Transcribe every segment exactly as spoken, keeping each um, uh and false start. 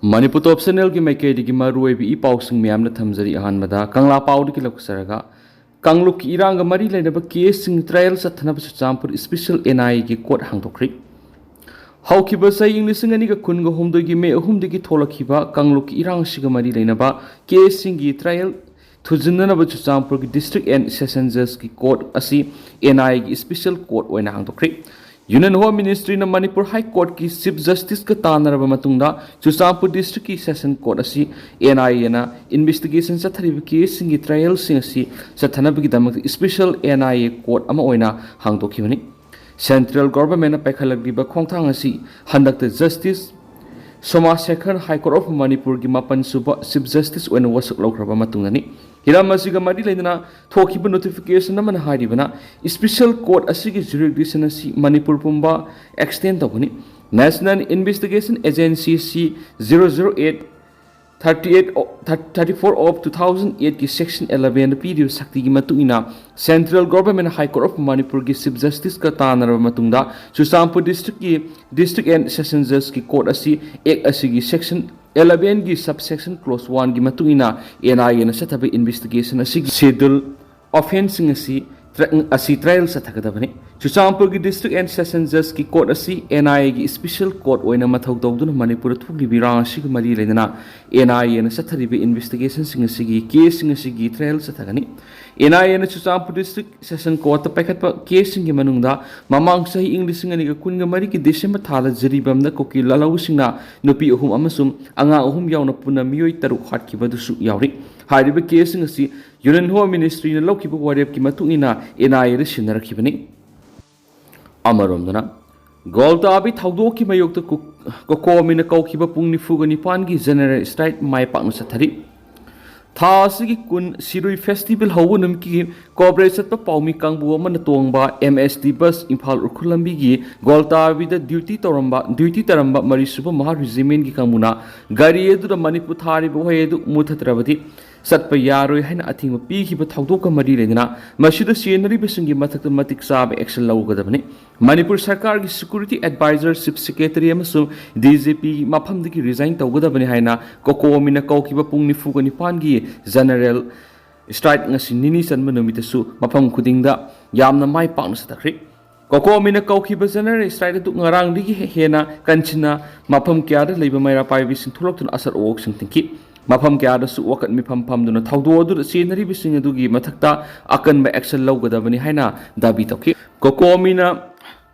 ꯃꯅꯤꯄꯨꯔ ꯇꯣꯞ ꯆꯦꯅꯦꯜꯒꯤ ꯃꯥꯏꯀꯩꯗꯒꯤ ꯃꯔꯨꯑꯣꯏꯕ ꯏ ꯄꯥꯎꯁꯤꯡ ꯃꯌꯥꯝꯅ ꯊꯝꯖꯔꯤ꯫ ꯑꯍꯥꯟꯕꯗ ꯀꯪꯂꯥ ꯄꯥꯎꯗꯒꯤ ꯂꯧꯖꯔꯒ, ꯀꯥꯡꯂꯨꯞꯀꯤ ꯏꯔꯥꯡꯒ ꯃꯔꯤ ꯂꯩꯅꯕ ꯀꯦꯁꯁꯤꯡ ꯇ꯭ꯔꯥꯏꯌꯦꯜ ꯆꯠꯊꯅꯕ ꯆꯨꯔꯆꯥꯟꯄꯨꯔ ꯏꯁꯄꯤꯁꯦꯜ ꯑꯦꯟ ꯑꯥꯏ ꯑꯦꯒꯤ ꯀꯣꯔꯠ ꯍꯥꯡꯗꯣꯛꯈ꯭ꯔꯤ꯫ ꯍꯧꯈꯤꯕ ꯆꯍꯤ ꯏꯪ ꯂꯤꯁꯤꯡ ꯑꯅꯤꯒ ꯀꯨꯟꯒ ꯍꯨꯝꯗꯣꯏꯒꯤ ꯃꯦ ꯑꯍꯨꯝꯗꯒꯤ ꯊꯣꯛꯂꯛꯈꯤꯕ ꯀꯥꯡꯂꯨꯞꯀꯤ ꯏꯔꯥꯡ ꯑꯁꯤꯒ ꯃꯔꯤ ꯂꯩꯅꯕ ꯀꯦꯁꯁꯤꯡꯒꯤ ꯇ꯭ꯔꯥꯏꯌꯦꯜ ꯊꯨꯖꯤꯟꯅꯅꯕ ꯆꯨꯔꯆꯥꯟꯄꯨꯔꯒꯤ ꯗꯤꯁꯇ꯭ꯔꯤꯛ ꯑꯦꯟ ꯁꯦꯁꯟ ꯖꯖꯀꯤ ꯀꯣꯔꯠ ꯑꯁꯤ ꯑꯦꯟ ꯑꯥꯏ ꯑꯦꯒꯤ ꯏꯁꯄꯤꯁꯦꯜ ꯀꯣꯔꯠ ꯑꯣꯏꯅ ꯍꯥꯡꯗꯣꯛꯈ꯭ꯔꯤ꯫ ꯌꯨꯅꯤꯌꯟ ꯍꯣꯝ ꯃꯤꯅꯤꯁꯇ꯭ꯔꯤꯅ ꯃꯅꯤꯄꯨꯔ ꯍꯥꯏ ꯀꯣꯔꯠꯀꯤ ꯆꯤꯐ ꯖꯁꯇꯤꯁꯀ ꯇꯥꯟꯅꯔꯕ ꯃꯇꯨꯡꯗ ꯆꯨꯔꯆꯥꯟꯄꯨꯔ ꯗꯤꯁꯇ꯭ꯔꯤꯛꯀꯤ ꯁꯦꯁꯟ ꯀꯣꯔꯠ ꯑꯁꯤ ꯑꯦꯟ ꯑꯥꯏ ꯑꯦꯅ ꯏꯟꯚꯦꯁꯇꯤꯒꯦꯁꯟ ꯆꯠꯊꯔꯤꯕ ꯀꯦꯁꯁꯤꯡꯒꯤ ꯇ꯭ꯔꯥꯏꯌꯦꯜꯁꯤꯡ ꯑꯁꯤ ꯆꯠꯊꯅꯕꯒꯤꯗꯃꯛꯇ special N I A court ꯑꯃ ꯑꯣꯏꯅ ꯍꯥꯡꯗꯣꯛꯈꯤꯕꯅꯤ꯫ ꯁꯦꯟꯇ꯭ꯔꯦꯜ ꯒꯣꯚꯔꯟꯃꯦꯟꯠꯅ ꯄꯥꯏꯈꯠꯂꯛꯂꯤꯕ ꯈꯣꯡꯊꯥꯡ ꯑꯁꯤ ꯍꯟꯗꯛꯇ justice Soma Sekhar high court of ꯃꯅꯤꯄꯨꯔꯒꯤ ꯃꯥꯄꯟ ꯁꯨꯕ ꯆꯤꯐ ꯖꯁꯇꯤꯁ ꯑꯣꯏꯅ ꯋꯥꯁꯛ ꯂꯧꯈ꯭ꯔꯕ ꯃꯇꯨꯡꯗꯅꯤ꯫ ꯍꯤꯔꯝ ꯑꯁꯤꯒ ꯃꯔꯤ ꯂꯩꯅꯅ ꯊꯣꯛꯈꯤꯕ ꯅꯣꯇꯤꯐꯤꯀꯦꯁꯟ ꯑꯃꯅ ꯍꯥꯏꯔꯤꯕꯅ, ꯏꯁꯄꯤꯁꯦꯜ ꯀꯣꯔꯠ ꯑꯁꯤꯒꯤ ꯖꯨꯔꯤꯁꯗꯤꯛꯁꯟ ꯑꯁꯤ ꯃꯅꯤꯄꯨꯔ ꯄꯨꯝꯕ ꯑꯦꯛꯁꯇꯦꯟ ꯇꯧꯒꯅꯤ꯫ ꯅꯦꯁꯅꯦꯜ ꯏꯟꯚꯦꯁꯇꯤꯒꯦꯁꯟ ꯑꯦꯖꯦꯟꯁꯤ ꯑꯁꯤ zero zero eight thirty eight thirty four of two thousand eight ꯀꯤ ꯁꯦꯛꯁꯟ eleven ꯗ ꯄꯤꯔꯤꯕ ꯁꯛꯇꯤꯒꯤ ꯃꯇꯨꯡ ꯏꯟꯅ, central government high court of ꯃꯅꯤꯄꯨꯔꯒꯤ ꯆꯤꯐ ꯖꯁꯇꯤꯁꯀ ꯇꯥꯟꯅꯔꯕ ꯃꯇꯨꯡꯗ, ꯆꯨꯔꯆꯥꯟꯄꯨꯔ ꯗꯤꯁꯇ꯭ꯔꯤꯛꯀꯤ ꯗꯤꯁꯇ꯭ꯔꯤꯛ ꯑꯦꯟ ꯁꯦꯁꯟ ꯖꯁꯀꯤ ꯀꯣꯔꯠ ꯑꯁꯤ ꯑꯦꯛ ꯑꯁꯤꯒꯤ ꯁꯦꯛꯁꯟ eleven ꯒꯤ ꯁꯕ ꯁꯦꯛꯁꯟ ꯀ꯭ꯂꯣꯁ one ꯒꯤ ꯃꯇꯨꯡ ꯏꯟꯅ ꯑꯦꯟ ꯑꯥꯏ ꯑꯦꯅ ꯆꯠꯊꯕ ꯏꯟꯚꯦꯁꯇꯤꯒꯦꯁꯟ ꯑꯁꯤꯒꯤ ꯁꯦꯗꯨꯜ ꯑꯣꯐꯦꯟꯁꯁꯤꯡ ꯑꯁꯤ ꯇ꯭ꯔ-, ꯑꯁꯤ ꯇ꯭ꯔꯥꯏꯌꯦꯜ ꯆꯠꯊꯒꯗꯕꯅꯤ꯫ ꯆꯨꯔꯆꯥꯟꯄꯨꯔꯒꯤ ꯗꯤꯁꯇ꯭ꯔꯤꯛ ꯑꯦꯟ ꯁꯦꯁꯟ ꯖꯁꯀꯤ ꯀꯣꯔꯠ ꯑꯁꯤ ꯑꯦꯟ ꯑꯥꯏ ꯑꯦꯒꯤ ꯏꯁꯄꯤꯁꯦꯜ ꯀꯣꯔꯠ ꯑꯣꯏꯅ ꯃꯊꯧ ꯇꯧꯗꯨꯅ ꯃꯅꯤꯄꯨꯔꯗ ꯊꯣꯛꯂꯤꯕ ꯏꯔꯥꯡ ꯑꯁꯤꯒ ꯃꯔꯤ ꯂꯩꯅꯅ ꯑꯦꯟ ꯑꯥꯏ ꯑꯦꯅ ꯆꯠꯊꯔꯤꯕ ꯏꯟꯚꯦꯁꯇꯤꯒꯦꯁꯟꯁꯤꯡ ꯑꯁꯤꯒꯤ ꯀꯦꯁꯁꯤꯡ ꯑꯁꯤꯒꯤ ꯇ꯭ꯔꯥꯏꯌꯦꯜ ꯆꯠꯊꯒꯅꯤ꯫ ꯑꯦꯟ ꯑꯥꯏ ꯑꯦꯅ ꯆꯨꯔꯆꯥꯟꯄꯨꯔ ꯗꯤꯁꯇ꯭ꯔꯤꯛ ꯁꯦꯁꯟ ꯀꯣꯔꯠꯇ ꯄꯥꯏꯈꯠꯄ ꯀꯦꯁꯁꯤꯡꯒꯤ ꯃꯅꯨꯡꯗ ꯃꯃꯥꯡ ꯆꯍꯤ ꯏꯪ ꯂꯤꯁꯤꯡ ꯑꯅꯤꯒ ꯀꯨꯟꯒ ꯃꯔꯤꯒꯤ ꯗꯤꯁꯦꯝꯕꯔ ꯊꯥꯗ ꯖꯤꯔꯤꯕꯥꯝꯗ ꯀꯨꯀꯤ ꯂꯥꯜꯍꯧꯕꯁꯤꯡꯅ ꯅꯨꯄꯤ ꯑꯍꯨꯝ ꯑꯃꯁꯨꯡ ꯑꯉꯥꯡ ꯑꯍꯨꯝ ꯌꯥꯎꯅ ꯄꯨꯟꯅ ꯃꯤꯑꯣꯏ ꯇꯔꯨꯛ ꯍꯥꯠꯈꯤꯕ ꯑꯗꯨꯁꯨ ꯌꯥꯎꯔꯤ꯫ ꯍꯥꯏꯔꯤꯕ ꯀꯦꯁꯁꯤꯡ ꯑꯁꯤ ꯌꯨꯅꯤꯌꯟ ꯍꯣꯝ ꯃꯤꯅꯤꯁꯇ꯭ꯔꯤꯅ ꯂꯧꯈꯤꯕ ꯋꯥꯔꯦꯞꯀꯤ ꯃꯇꯨꯡ ꯏꯟꯅ ꯑꯦꯟ ꯑꯥꯏ ꯑꯦꯗ ꯁꯤꯟꯅꯔꯛꯈꯤꯕꯅꯤ꯫ ꯑꯃꯔꯣꯝꯗꯅ, ꯒꯣꯜꯇꯥꯕꯤ ꯊꯧꯗꯣꯛꯀꯤ ꯃꯥꯌꯣꯛꯇ ꯀꯨ-, ꯀꯣꯀꯣꯃꯤꯅ ꯀꯧꯈꯤꯕ ꯄꯨꯡ ꯅꯤꯐꯨꯒ ꯅꯤꯄꯥꯟꯒꯤ ꯖꯦꯅꯔꯦꯜ ꯁ꯭ꯇ꯭ꯔꯥꯏꯛ ꯃꯥꯏ ꯄꯥꯛꯅ ꯆꯠꯊꯔꯤ꯫ ꯊꯥ ꯑꯁꯤꯒꯤ ꯀꯨꯟ ꯁꯤꯔꯨꯏ ꯐꯦꯁꯇꯤꯚꯦꯜ ꯍꯧꯕ ꯅꯨꯃꯤꯠꯀꯤ ꯀꯣꯕꯔꯦꯖ ꯆꯠꯄ ꯄꯥꯎꯃꯤ ꯀꯥꯡꯕꯨ ꯑꯃꯅ ꯇꯣꯡꯕ ꯑꯦꯝ ꯑꯦꯁ ꯇꯤ ꯕꯁ ꯏꯝꯐꯥꯜ ꯎꯈ꯭ꯔꯨꯜ ꯂꯝꯕꯤꯒꯤ ꯒꯣꯜꯇꯥꯕꯤꯗ ꯗ꯭ꯌꯨꯇꯤ ꯇꯧꯔꯝꯕ, ꯗ꯭ꯌꯨꯇꯤ ꯇꯥꯔꯝꯕ ꯃꯔꯤꯁꯨꯕ ꯃꯍꯥ ꯔꯦꯖꯤꯃꯦꯟꯒꯤ ꯀꯥꯡꯕꯨꯅ ꯒꯥꯔꯤ ꯑꯗꯨꯗ ꯃꯅꯤꯄꯨꯔ ꯊꯥꯔꯤꯕ ꯋꯥꯍꯩ ꯑꯗꯨ ꯃꯨꯊꯠꯇ꯭ꯔꯕꯗꯤ, ꯆꯠꯄ ꯌꯥꯔꯣꯏ ꯍꯥꯏꯅ ꯑꯊꯤꯡꯕ ꯄꯤꯈꯤꯕ ꯊꯧꯗꯣꯛꯀ ꯃꯔꯤ ꯂꯩꯅꯅ ꯃꯁꯤꯗ ꯁꯤꯖꯤꯟꯅꯔꯤꯕꯁꯤꯡꯒꯤ ꯃꯊꯛꯇ ꯃꯇꯤꯛ ꯆꯥꯕ action ꯂꯧꯒꯗꯕꯅꯤ꯫ ꯃꯅꯤꯄꯨꯔ ꯁꯔꯀꯥꯔꯒꯤ security advisor, chief secretary ꯑꯃꯁꯨꯡ D G P ꯃꯐꯝꯗꯒꯤ resign ꯇꯧꯒꯗꯕꯅꯤ ꯍꯥꯏꯅ COCOMIꯅ ꯀꯧꯈꯤꯕ ꯄꯨꯡ ꯅꯤꯐꯨꯒ ꯅꯤꯄꯥꯟꯒꯤ general strike ꯉꯁꯤ ꯅꯤꯅꯤ ꯆꯟꯕ ꯅꯨꯃꯤꯠꯇꯁꯨ ꯃꯐꯝ ꯈꯨꯗꯤꯡꯗ ꯌꯥꯝꯅ ꯃꯥꯏ ꯄꯥꯛꯅ ꯆꯠꯊꯈ꯭ꯔꯤ꯫ COCOMIꯅ ꯀꯧꯈꯤꯕ general strike ꯑꯗꯨ ꯉꯔꯥꯡꯗꯒꯤ ꯍꯦꯟꯅ ꯀꯟꯁꯤꯟꯅ ꯃꯐꯝ ꯀꯌꯥꯗ ꯂꯩꯕ ꯃꯩꯔꯥ ꯄꯥꯏꯕꯤꯁꯤꯡ ꯊꯣꯛꯂꯛꯇꯨꯅ ꯑꯁꯔ ꯑꯣꯛꯁꯤꯡ ꯊꯤꯡꯈꯤ꯫ ꯃꯐꯝ ꯀꯌꯥꯗꯁꯨ ꯋꯥꯀꯠ ꯃꯤꯐꯝ ꯐꯝꯗꯨꯅ ꯊꯧꯗꯣꯛ ꯑꯗꯨꯗ ꯆꯦꯟꯅꯔꯤꯕꯁꯤꯡ ꯑꯗꯨꯒꯤ ꯃꯊꯛꯇ ꯑꯀꯟꯕ action ꯂꯧꯒꯗꯕꯅꯤ ꯍꯥꯏꯅ ꯗꯥꯕꯤ ꯇꯧꯈꯤ꯫ COCOMIꯅ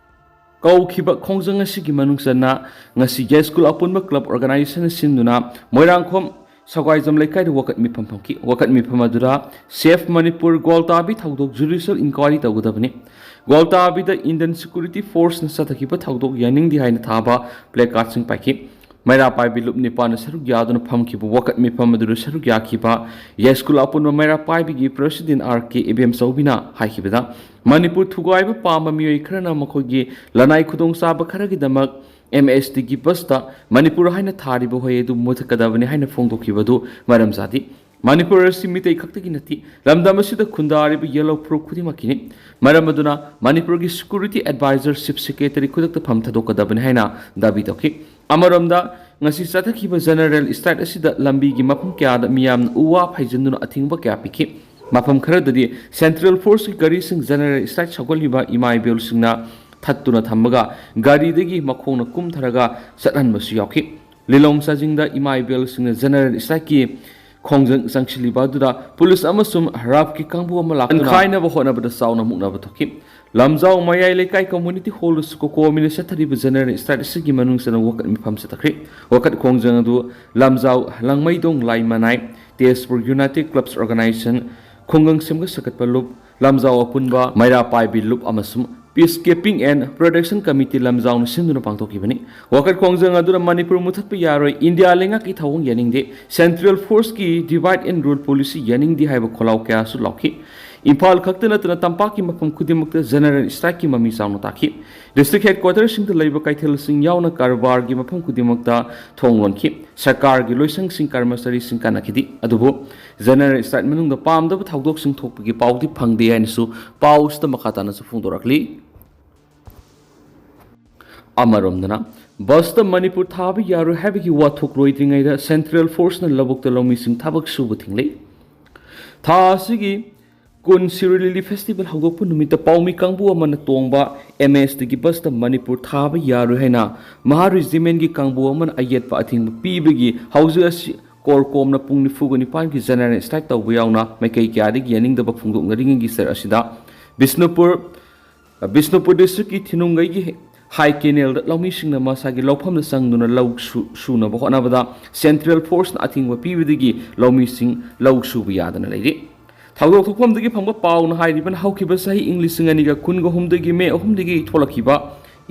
ꯀꯧꯈꯤꯕ ꯈꯣꯡꯖꯪ ꯑꯁꯤꯒꯤ ꯃꯅꯨꯡ ꯆꯟꯅ ꯉꯁꯤ ꯌꯥꯏꯁ꯭ꯀꯨꯜ ꯑꯄꯨꯟꯕ club organizationꯅ ꯁꯤꯟꯗꯨꯅ ꯃꯣꯏꯔꯥꯡꯈꯣꯝ ꯁꯒꯥꯏꯖꯝ ꯂꯩꯀꯥꯏꯗ ꯋꯥꯀꯠ ꯃꯤꯐꯝ ꯐꯝꯈꯤ꯫ ꯋꯥꯀꯠ ꯃꯤꯐꯝ ꯑꯗꯨꯗ Save Manipur ꯒꯣꯜꯇꯥꯕꯤ ꯊꯧꯗꯣꯛ judicial inquiry ꯇꯧꯒꯗꯕꯅꯤ꯫ ꯒꯣꯜꯇꯥꯕꯤꯗ Indian security forceꯅ ꯆꯠꯊꯈꯤꯕ ꯊꯧꯗꯣꯛ ꯌꯥꯅꯤꯡꯗꯦ ꯍꯥꯏꯅ ꯊꯥꯕ placardꯁꯤꯡ ꯄꯥꯏꯈꯤ꯫ ꯃꯩꯔꯥ ꯄꯥꯏꯕꯤ ꯂꯨꯞ ꯅꯤꯄꯥꯟꯅ ꯁꯔꯨꯛ ꯌꯥꯗꯨꯅ ꯐꯝꯈꯤꯕ ꯋꯥꯀꯠ ꯃꯤꯐꯝ ꯑꯗꯨꯗ ꯁꯔꯨꯛ ꯌꯥꯈꯤꯕ ꯌꯥꯏꯁ꯭ꯀꯨꯜ ꯑꯄꯨꯟꯕ ꯃꯩꯔꯥ ꯄꯥꯏꯕꯤꯒꯤ president R K ꯏꯕꯦꯝꯆꯧꯕꯤꯅ ꯍꯥꯏꯈꯤꯕꯗ, ꯃꯅꯤꯄꯨꯔ ꯊꯨꯒꯥꯏꯕ ꯄꯥꯝꯕ ꯃꯤꯑꯣꯏ ꯈꯔꯅ ꯃꯈꯣꯏꯒꯤ ꯂꯅꯥꯏ ꯈꯨꯗꯣꯡꯆꯥꯕ ꯈꯔꯒꯤꯗꯃꯛ MHTꯒꯤ busꯇ ꯃꯅꯤꯄꯨꯔ ꯍꯥꯏꯅ ꯊꯥꯔꯤꯕ ꯍꯣꯏ ꯑꯗꯨ ꯃꯨꯊꯠꯀꯗꯕꯅꯤ ꯍꯥꯏꯅ ꯐꯣꯡꯗꯣꯛꯈꯤꯕ ꯑꯗꯨ ꯃꯔꯝ ꯆꯥꯗꯦ꯫ ꯃꯅꯤꯄꯨꯔ ꯑꯁꯤ ꯃꯤꯇꯩ ꯈꯛꯇꯒꯤ ꯅꯠꯇꯦ, ꯂꯝꯗꯝ ꯑꯁꯤꯗ ꯈꯨꯟꯗꯥꯔꯤꯕ yellow ꯐꯨꯔꯨꯞ ꯈꯨꯗꯤꯡꯃꯛꯀꯤꯅꯤ꯫ ꯃꯔꯝ ꯑꯗꯨꯅ ꯃꯅꯤꯄꯨꯔꯒꯤ security advisor, chief secretary ꯈꯨꯗꯛꯇ ꯐꯝ ꯊꯥꯗꯣꯛꯀꯗꯕꯅꯤ ꯍꯥꯏꯅ ꯗꯥꯕꯤ ꯇꯧꯈꯤ꯫ ꯑꯃꯔꯣꯝꯗ, ꯉꯁꯤ ꯆꯠꯊꯈꯤꯕ general strike ꯑꯁꯤꯗ ꯂꯝꯕꯤꯒꯤ ꯃꯐꯝ ꯀꯌꯥꯗ ꯃꯤꯌꯥꯝꯅ ꯎ ꯋꯥ ꯐꯩꯖꯤꯟꯗꯨꯅ ꯑꯊꯤꯡꯕ ꯀꯌꯥ ꯄꯤꯈꯤ꯫ ꯃꯐꯝ ꯈꯔꯗꯗꯤ central forceꯀꯤ ꯒꯥꯔꯤꯁꯤꯡ general strike ꯁꯧꯒꯠꯂꯤꯕ ꯏꯃꯥ ꯏꯕꯦꯜꯁꯤꯡꯅ ꯊꯠꯇꯨꯅ ꯊꯝꯕꯒ ꯒꯥꯔꯤꯗꯒꯤ ꯃꯈꯣꯡꯅ ꯀꯨꯝꯊꯔꯒ ꯆꯠꯍꯟꯕꯁꯨ ꯌꯥꯎꯈꯤ꯫ ꯂꯤꯂꯣꯡ ꯆꯥꯖꯤꯡꯗ ꯏꯃꯥ ꯏꯕꯦꯜꯁꯤꯡꯅ general strikeꯀꯤ ꯈꯣꯡꯖꯪ ꯆꯪꯁꯤꯜꯂꯤꯕ ꯑꯗꯨꯗ ꯄꯨꯂꯤꯁ ꯑꯃꯁꯨꯡ RAFꯀꯤ ꯀꯥꯡꯕꯨ ꯑꯃ ꯂꯥꯛꯇꯨꯅ ꯈꯥꯏꯅꯕ ꯍꯣꯠꯅꯕꯗ ꯆꯥꯎꯅ ꯃꯨꯛꯅꯕ ꯊꯣꯛꯈꯤ꯫ ꯂꯝꯖꯥꯎ ꯃꯌꯥꯏ ꯂꯩꯀꯥꯏ community hallꯗꯁꯨ COCOMIꯅ ꯆꯠꯊꯔꯤꯕ general strike ꯑꯁꯤꯒꯤ ꯃꯅꯨꯡ ꯆꯟꯅ ꯋꯥꯀꯠ ꯃꯤꯐꯝ ꯆꯠꯊꯈ꯭ꯔꯤ꯫ ꯋꯥꯀꯠ ꯈꯣꯡꯖꯪ ꯑꯗꯨ ꯂꯝꯖꯥꯎ ꯂꯥꯡꯃꯩꯗꯣꯡ ꯂꯥꯏꯃꯅꯥꯏ, ꯇꯦꯖꯄꯨꯔ United Clubs Organization, ꯈꯨꯡꯒꯪ ꯁꯦꯝꯒꯠ ꯁꯥꯒꯠꯄ ꯂꯨꯞ, ꯂꯝꯖꯥꯎ ꯑꯄꯨꯟꯕ, ꯃꯩꯔꯥ ꯄꯥꯏꯕꯤ ꯂꯨꯞ ꯑꯃꯁꯨꯡ Peace Keeping and Protection Committee ꯂꯝꯖꯥꯎꯅ ꯁꯤꯟꯗꯨꯅ ꯄꯥꯡꯊꯣꯛꯈꯤꯕꯅꯤ꯫ ꯋꯥꯀꯠ ꯈꯣꯡꯖꯪ ꯑꯗꯨꯅ ꯃꯅꯤꯄꯨꯔ ꯃꯨꯊꯠꯄ ꯌꯥꯔꯣꯏ, ꯏꯟꯗꯤꯌꯥ ꯂꯩꯉꯥꯛꯀꯤ ꯊꯧꯑꯣꯡ ꯌꯥꯅꯤꯡꯗꯦ, central forceꯀꯤ divide and rule policy ꯌꯥꯅꯤꯡꯗꯦ ꯍꯥꯏꯕ ꯈꯣꯜꯂꯥꯎ ꯀꯌꯥꯁꯨ ꯂꯥꯎꯈꯤ꯫ ꯏꯝꯐꯥꯜ ꯈꯛꯇ ꯅꯠꯇꯅ ꯇꯝꯄꯥꯛꯀꯤ ꯃꯐꯝ ꯈꯨꯗꯤꯡꯃꯛꯇ ꯖꯦꯅꯔꯦꯜ ꯁ꯭ꯇ꯭ꯔꯥꯏꯛꯀꯤ ꯃꯃꯤ ꯆꯥꯎꯅ ꯇꯥꯈꯤ꯫ ꯗꯤꯁꯇ꯭ꯔꯤꯛ ꯍꯦꯗꯀ꯭ꯋꯥꯇꯔꯁꯤꯡꯗ ꯂꯩꯕ ꯀꯩꯊꯦꯜꯁꯤꯡ ꯌꯥꯎꯅ ꯀꯔꯕꯥꯔꯒꯤ ꯃꯐꯝ ꯈꯨꯗꯤꯡꯃꯛꯇ ꯊꯣꯡ ꯂꯣꯟꯈꯤ꯫ ꯁꯔꯀꯥꯔꯒꯤ ꯂꯣꯏꯁꯪꯁꯤꯡ, ꯀꯔꯃꯆꯥꯔꯤꯁꯤꯡ ꯀꯥꯟꯅꯈꯤꯗꯦ꯫ ꯑꯗꯨꯕꯨ ꯖꯦꯅꯔꯦꯜ ꯁ꯭ꯇ꯭ꯔꯥꯏꯛ ꯃꯅꯨꯡꯗ ꯄꯥꯝꯗꯕ ꯊꯧꯗꯣꯛꯁꯤꯡ ꯊꯣꯛꯄꯒꯤ ꯄꯥꯎꯗꯤ ꯐꯪꯗꯦ ꯍꯥꯏꯅꯁꯨ ꯄꯥꯎꯁꯤꯗ ꯃꯈꯥ ꯇꯥꯅꯁꯨ ꯐꯣꯡꯗꯣꯔꯛꯂꯤ꯫ ꯑꯃꯔꯣꯝꯗꯅ, ꯕꯁꯇ ꯃꯅꯤꯄꯨꯔ ꯊꯥꯕ ꯌꯥꯔꯣꯏ ꯍꯥꯏꯕꯒꯤ ꯋꯥꯊꯣꯛ ꯂꯣꯏꯗ꯭ꯔꯤꯉꯩꯗ ꯁꯦꯟꯇ꯭ꯔꯦꯜ ꯐꯣꯔꯁꯅ ꯂꯧꯕꯨꯛꯇ ꯂꯧꯃꯤꯁꯤꯡ ꯊꯕꯛ ꯁꯨꯕ ꯊꯤꯡꯂꯦ꯫ ꯊꯥ ꯑꯁꯤꯒꯤ ꯀꯨꯟ ꯁꯤꯔꯣꯏ ꯂꯤꯂꯤ ꯐꯦꯁꯇꯤꯚꯦꯜ ꯍꯧꯗꯣꯛꯄ ꯅꯨꯃꯤꯠꯇ ꯄꯥꯎꯃꯤ ꯀꯥꯡꯕꯨ ꯑꯃꯅ ꯇꯣꯡꯕ ꯑꯦꯝ ꯑꯦꯁ ꯇꯤꯒꯤ ꯕꯁꯇ ꯃꯅꯤꯄꯨꯔ ꯊꯥꯕ ꯌꯥꯔꯣꯏ ꯍꯥꯏꯅ ꯃꯍꯥ ꯔꯤꯖꯤꯃꯦꯟꯒꯤ ꯀꯥꯡꯕꯨ ꯑꯃꯅ ꯑꯌꯦꯠꯄ ꯑꯊꯤꯡꯕ ꯄꯤꯕꯒꯤ ꯍꯧꯖꯤꯛ ꯑꯁꯤ ꯀꯣꯔꯀꯣꯝꯅ ꯄꯨꯡ ꯅꯤꯐꯨꯒ ꯅꯤꯄꯥꯟꯒꯤ ꯖꯦꯅꯔꯦꯜ ꯁ꯭ꯇ꯭ꯔꯥꯏꯛ ꯇꯧꯕ ꯌꯥꯎꯅ ꯃꯥꯏꯀꯩ ꯀꯌꯥꯗꯒꯤ ꯌꯥꯅꯤꯡꯗꯕ ꯐꯣꯡꯗꯣꯛꯅꯔꯤꯉꯩꯒꯤ ꯆꯔ ꯑꯁꯤꯗ ꯕꯤꯁꯅꯨꯄꯨꯔ ꯕꯤꯁꯅꯨꯄꯨꯔ ꯗꯤꯁꯇ꯭ꯔꯤꯛꯀꯤ ꯊꯤꯅꯨꯡꯒꯩꯒꯤ ꯍꯥꯏ ꯀꯦꯅꯦꯜꯗ ꯂꯧꯃꯤꯁꯤꯡꯅ ꯃꯁꯥꯒꯤ ꯂꯧꯐꯝꯗ ꯆꯪꯗꯨꯅ ꯂꯧ ꯁꯨ-, ꯁꯨꯅꯕ ꯍꯣꯠꯅꯕꯗ ꯁꯦꯟꯇ꯭ꯔꯦꯜ ꯐꯣꯔꯁꯅ ꯑꯊꯤꯡꯕ ꯄꯤꯕꯗꯒꯤ ꯂꯧꯃꯤꯁꯤꯡ ꯂꯧ ꯁꯨꯕ ꯌꯥꯗꯅ ꯂꯩꯔꯤ꯫ ꯊꯧꯗꯣꯛ ꯊꯣꯛꯐꯝꯗꯒꯤ ꯐꯪꯕ ꯄꯥꯎꯅ ꯍꯥꯏꯔꯤꯕꯅ ꯍꯧꯈꯤꯕ ꯆꯍꯤ ꯏꯪ ꯂꯤꯁꯤꯡ ꯑꯅꯤꯒ ꯀꯨꯟꯒ ꯑꯍꯨꯝꯗꯒꯤ ꯃꯦ ꯑꯍꯨꯝꯗꯒꯤ ꯊꯣꯛꯂꯛꯈꯤꯕ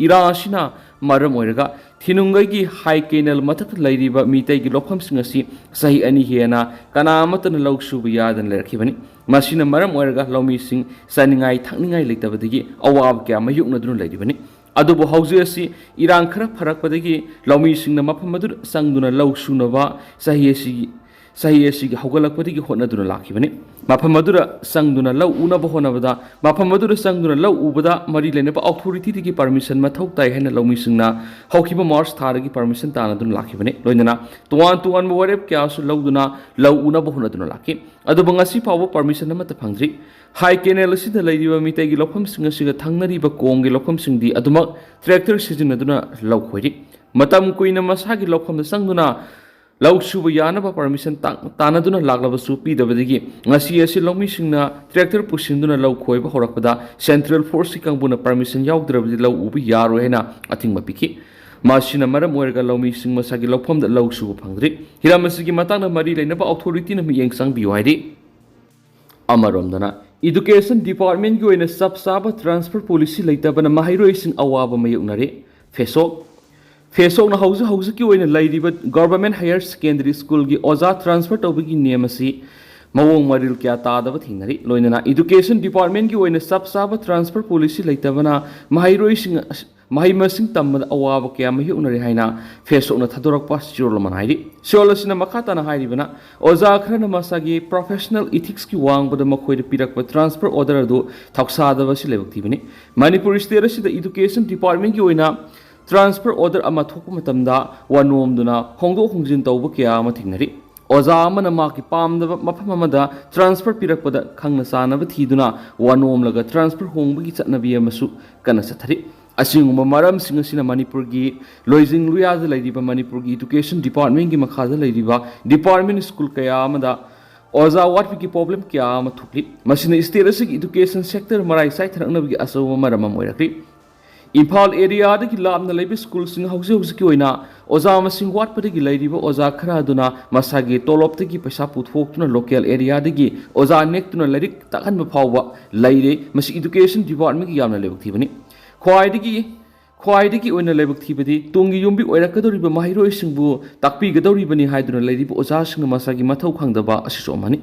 ꯏꯔꯥ ꯑꯁꯤꯅ ꯃꯔꯝ ꯑꯣꯏꯔꯒ ꯊꯤꯅꯨꯡꯒꯩꯒꯤ ꯍꯥꯏ ꯀꯦꯅꯦꯜ ꯃꯊꯛꯇ ꯂꯩꯔꯤꯕ ꯃꯤꯇꯩꯒꯤ ꯂꯧꯐꯝꯁꯤꯡ ꯑꯁꯤ ꯆꯍꯤ ꯑꯅꯤ ꯍꯦꯟꯅ ꯀꯅꯥ ꯑꯃꯠꯇꯅ ꯂꯧ ꯁꯨꯕ ꯌꯥꯗꯅ ꯂꯩꯔꯛꯈꯤꯕꯅꯤ꯫ ꯃꯁꯤꯅ ꯃꯔꯝ ꯑꯣꯏꯔꯒ ꯂꯧꯃꯤꯁꯤꯡ ꯆꯥꯅꯤꯡꯉꯥꯏ ꯊꯛꯅꯤꯡꯉꯥꯏ ꯂꯩꯇꯕꯗꯒꯤ ꯑꯋꯥꯕ ꯀꯌꯥ ꯃꯥꯌꯣꯛꯅꯗꯨꯅ ꯂꯩꯔꯤꯕꯅꯤ꯫ ꯑꯗꯨꯕꯨ ꯍꯧꯖꯤꯛ ꯑꯁꯤ ꯏꯔꯥꯡ ꯈꯔ ꯐꯔꯛꯄꯗꯒꯤ ꯂꯧꯃꯤꯁꯤꯡꯅ ꯃꯐꯝ ꯑꯗꯨꯗ ꯆꯪꯗꯨꯅ ꯂꯧ ꯁꯨꯅꯕ ꯆꯍꯤ ꯑꯁꯤꯒꯤ, ꯆꯍꯤ ꯑꯁꯤꯒꯤ ꯍꯧꯒꯠꯂꯛꯄꯗꯒꯤ ꯍꯣꯠꯅꯗꯨꯅ ꯂꯥꯛꯈꯤꯕꯅꯤ꯫ ꯃꯐꯝ ꯑꯗꯨꯗ ꯆꯪꯗꯨꯅ ꯂꯧ ꯎꯅꯕ ꯍꯣꯠꯅꯕꯗ, ꯃꯐꯝ ꯑꯗꯨꯗ ꯆꯪꯗꯨꯅ ꯂꯧ ꯎꯕꯗ ꯃꯔꯤ ꯂꯩꯅꯕ ꯑꯣꯊꯣꯔꯤꯇꯤꯗꯒꯤ ꯄꯔꯃꯤꯁꯟ ꯃꯊꯧ ꯇꯥꯏ ꯍꯥꯏꯅ ꯂꯧꯃꯤꯁꯤꯡꯅ ꯍꯧꯈꯤꯕ ꯃꯥꯔꯆ ꯊꯥꯗꯒꯤ ꯄꯔꯃꯤꯁꯟ ꯇꯥꯟꯅꯗꯨꯅ ꯂꯥꯛꯈꯤꯕꯅꯤ꯫ ꯂꯣꯏꯅꯅ ꯇꯣꯉꯥꯟ ꯇꯣꯉꯥꯟꯕ ꯋꯥꯔꯦꯞ ꯀꯌꯥꯁꯨ ꯂꯧꯗꯨꯅ ꯂꯧ ꯎꯅꯕ ꯍꯣꯠꯅꯗꯨꯅ ꯂꯥꯛꯈꯤ꯫ ꯑꯗꯨꯕꯨ ꯉꯁꯤ ꯐꯥꯎꯕ ꯄꯔꯃꯤꯁꯟ ꯑꯃꯠꯇ ꯐꯪꯗ꯭ꯔꯤ꯫ ꯍꯥꯏ ꯀꯦꯅꯦꯜ ꯑꯁꯤꯗ ꯂꯩꯔꯤꯕ ꯃꯤꯇꯩꯒꯤ ꯂꯧꯐꯝꯁꯤꯡ ꯑꯁꯤꯒ ꯊꯪꯅꯔꯤꯕ ꯀꯣꯝꯒꯤ ꯂꯧꯐꯝꯁꯤꯡꯗꯤ ꯑꯗꯨꯃꯛ ꯇ꯭ꯔꯦꯛꯇꯔ ꯁꯤꯖꯤꯟꯅꯗꯨꯅ ꯂꯧ ꯈꯣꯏꯔꯤ꯫ ꯃꯇꯝ ꯀꯨꯏꯅ ꯃꯁꯥꯒꯤ ꯂꯧꯐꯝꯗ ꯆꯪꯗꯨꯅ ꯂꯧ ꯁꯨꯕ ꯌꯥꯅꯕ ꯄꯔꯃꯤꯁꯟ ꯇꯥ-, ꯇꯥꯟꯅꯗꯨꯅ ꯂꯥꯛꯂꯕꯁꯨ ꯄꯤꯗꯕꯗꯒꯤ ꯉꯁꯤ ꯑꯁꯤ ꯂꯧꯃꯤꯁꯤꯡꯅ ꯇ꯭ꯔꯦꯛꯇꯔ ꯄꯨꯁꯤꯟꯗꯨꯅ ꯂꯧ ꯈꯣꯏꯕ ꯍꯧꯔꯛꯄꯗ ꯁꯦꯟꯇ꯭ꯔꯦꯜ ꯐꯣꯔꯁꯀꯤ ꯀꯥꯡꯕꯨꯅ ꯄꯔꯃꯤꯁꯟ ꯌꯥꯎꯗ꯭ꯔꯕꯗꯤ ꯂꯧ ꯎꯕ ꯌꯥꯔꯣꯏ ꯍꯥꯏꯅ ꯑꯊꯤꯡꯕ ꯄꯤꯈꯤ꯫ ꯃꯁꯤꯅ ꯃꯔꯝ ꯑꯣꯏꯔꯒ ꯂꯧꯃꯤꯁꯤꯡ ꯃꯁꯥꯒꯤ ꯂꯧꯐꯝꯗ ꯂꯧ ꯁꯨꯕ ꯐꯪꯗ꯭ꯔꯤ꯫ ꯍꯤꯔꯝ ꯑꯁꯤꯒꯤ ꯃꯇꯥꯡꯗ ꯃꯔꯤ ꯂꯩꯅꯕ ꯑꯣꯊꯣꯔꯤꯇꯤꯅ ꯃꯤꯠꯌꯦꯡ ꯆꯪꯕꯤꯌꯨ ꯍꯥꯏꯔꯤ꯫ ꯑꯃꯔꯣꯝꯗꯅ, ꯏꯗꯨꯀꯦꯁꯟ ꯗꯤꯄꯥꯔꯠꯃꯦꯟꯒꯤ ꯑꯣꯏꯅ ꯆꯞ ꯆꯥꯕ ꯇ꯭ꯔꯥꯟꯁꯐꯔ ꯄꯣꯂꯤꯁꯤ ꯂꯩꯇꯕꯅ ꯃꯍꯩꯔꯣꯏꯁꯤꯡ ꯑꯋꯥꯕ ꯃꯥꯌꯣꯛꯅꯔꯦ꯫ ꯐꯦꯁꯣꯛ꯫ ꯐꯦꯁꯣꯛꯅ ꯍꯧꯖꯤꯛ ꯍꯧꯖꯤꯛꯀꯤ ꯑꯣꯏꯅ ꯂꯩꯔꯤꯕ ꯒꯚꯔꯟꯃꯦꯟꯠ ꯍꯥꯌꯔ ꯁꯦꯀꯦꯟꯗꯔꯤ ꯁ꯭ꯀꯨꯜꯒꯤ ꯑꯣꯖꯥ ꯇ꯭ꯔꯥꯟꯁꯐꯔ ꯇꯧꯕꯒꯤ ꯅꯤꯌꯝ ꯑꯁꯤ ꯃꯑꯣꯡ ꯃꯔꯤꯜ ꯀꯌꯥ ꯇꯥꯗꯕ ꯊꯦꯡꯅꯔꯤ꯫ ꯂꯣꯏꯅꯅ education departmentꯀꯤ ꯑꯣꯏꯅ ꯆꯞ ꯆꯥꯕ transfer policy ꯂꯩꯇꯕꯅ ꯃꯍꯩꯔꯣꯏꯁꯤꯡ ꯑꯁ-, ꯃꯍꯩ ꯃꯁꯤꯡ ꯇꯝꯕꯗ ꯑꯋꯥꯕ ꯀꯌꯥ ꯃꯥꯌꯣꯛꯅꯔꯤ ꯍꯥꯏꯅ ꯐꯦꯁꯕꯨꯛꯅ ꯊꯥꯗꯣꯔꯛꯄ ꯆꯦꯔꯣꯜ ꯑꯃꯅ ꯍꯥꯏꯔꯤ꯫ ꯆꯦꯔꯣꯜ ꯑꯁꯤꯅ ꯃꯈꯥ ꯇꯥꯅ ꯍꯥꯏꯔꯤꯕꯅ, ꯑꯣꯖꯥ ꯈꯔꯅ ꯃꯁꯥꯒꯤ professional ethicsꯀꯤ ꯋꯥꯡꯃꯗ ꯃꯈꯣꯏꯗ ꯄꯤꯔꯛꯄ transfer order ꯑꯗꯨ ꯊꯧꯁꯥꯗꯕ ꯑꯁꯤ ꯂꯥꯏꯕꯛ ꯊꯤꯕꯅꯤ꯫ ꯃꯅꯤꯄꯨꯔ state ꯑꯁꯤꯗ education departmentꯀꯤ ꯑꯣꯏꯅ transfer order ꯑꯃ ꯊꯣꯛꯄ ꯃꯇꯝꯗ ꯋꯥꯅꯣꯝꯗꯨꯅ ꯍꯣꯡꯗꯣꯛ ꯍꯣꯡꯖꯤꯟ ꯇꯧꯕ ꯀꯌꯥ ꯑꯃ ꯊꯦꯡꯅꯔꯤ꯫ ꯑꯣꯖꯥ ꯑꯃꯅ ꯃꯍꯥꯛꯀꯤ ꯄꯥꯝꯗꯕ ꯃꯐꯝ ꯑꯃꯗ transfer ꯄꯤꯔꯛꯄꯗ ꯈꯪꯅ ꯆꯥꯟꯅꯕ ꯊꯤꯗꯨꯅ ꯋꯥꯅꯣꯝꯂꯒ transfer ꯍꯣꯡꯕꯒꯤ ꯆꯠꯅꯕꯤ ꯑꯃꯁꯨ ꯀꯟꯅ ꯆꯠꯊꯔꯤ꯫ ꯑꯁꯤꯒꯨꯝꯕ ꯃꯔꯝꯁꯤꯡ ꯑꯁꯤꯅ ꯃꯅꯤꯄꯨꯔꯒꯤ ꯂꯣꯏꯖꯤꯡ ꯂꯣꯏꯌꯥꯗ ꯂꯩꯔꯤꯕ ꯃꯅꯤꯄꯨꯔꯒꯤ education departmentꯀꯤ ꯃꯈꯥꯗ ꯂꯩꯔꯤꯕ department school ꯀꯌꯥ ꯑꯃꯗ ꯑꯣꯖꯥ ꯋꯥꯠꯄꯒꯤ problem ꯀꯌꯥ ꯑꯃ ꯊꯣꯛꯂꯤ꯫ ꯃꯁꯤꯅ state ꯑꯁꯤꯒꯤ education sector ꯃꯔꯥꯏ ꯆꯥꯏꯊꯔꯛꯅꯕꯒꯤ ꯑꯆꯧꯕ ꯃꯔꯝ ꯑꯃ ꯑꯣꯏꯔꯛꯂꯤ꯫ ꯏꯝꯐꯥꯜ areaꯗꯒꯤ ꯂꯥꯞꯅ ꯂꯩꯕ schoolꯁꯤꯡ ꯍꯧꯖꯤꯛ ꯍꯧꯖꯤꯛꯀꯤ ꯑꯣꯏꯅ ꯑꯣꯖꯥ ꯃꯁꯤꯡ ꯋꯥꯠꯄꯗꯒꯤ ꯂꯩꯔꯤꯕ ꯑꯣꯖꯥ ꯈꯔ ꯑꯗꯨꯅ ꯃꯁꯥꯒꯤ ꯇꯣꯂꯣꯞꯇꯒꯤ ꯄꯩꯁꯥ ꯄꯨꯊꯣꯛꯇꯨꯅ local areaꯗꯒꯤ ꯑꯣꯖꯥ ꯅꯦꯛꯇꯨꯅ ꯂꯥꯏꯔꯤꯛ ꯇꯥꯛꯍꯟꯕ ꯐꯥꯎꯕ ꯂꯩꯔꯦ꯫ ꯃꯁꯤ education departmentꯀꯤ ꯌꯥꯝꯅ ꯂꯥꯏꯕꯛ ꯊꯤꯕꯅꯤ꯫ ꯈ꯭ꯋꯥꯏꯗꯒꯤ, ꯈ꯭ꯋꯥꯏꯗꯒꯤ ꯑꯣꯏꯅ ꯂꯥꯏꯕꯛ ꯊꯤꯕꯗꯤ ꯇꯨꯡꯒꯤ ꯌꯨꯝꯕꯤ ꯑꯣꯏꯔꯛꯀꯗꯧꯔꯤꯕ ꯃꯍꯩꯔꯣꯏꯁꯤꯡꯕꯨ ꯇꯥꯛꯄꯤꯒꯗꯧꯔꯤꯕꯅꯤ ꯍꯥꯏꯗꯨꯅ ꯂꯩꯔꯤꯕ ꯑꯣꯖꯥꯁꯤꯡꯅ ꯃꯁꯥꯒꯤ ꯃꯊꯧ ꯈꯪꯗꯕ ꯑꯁꯤꯁꯨ ꯑꯃꯅꯤ꯫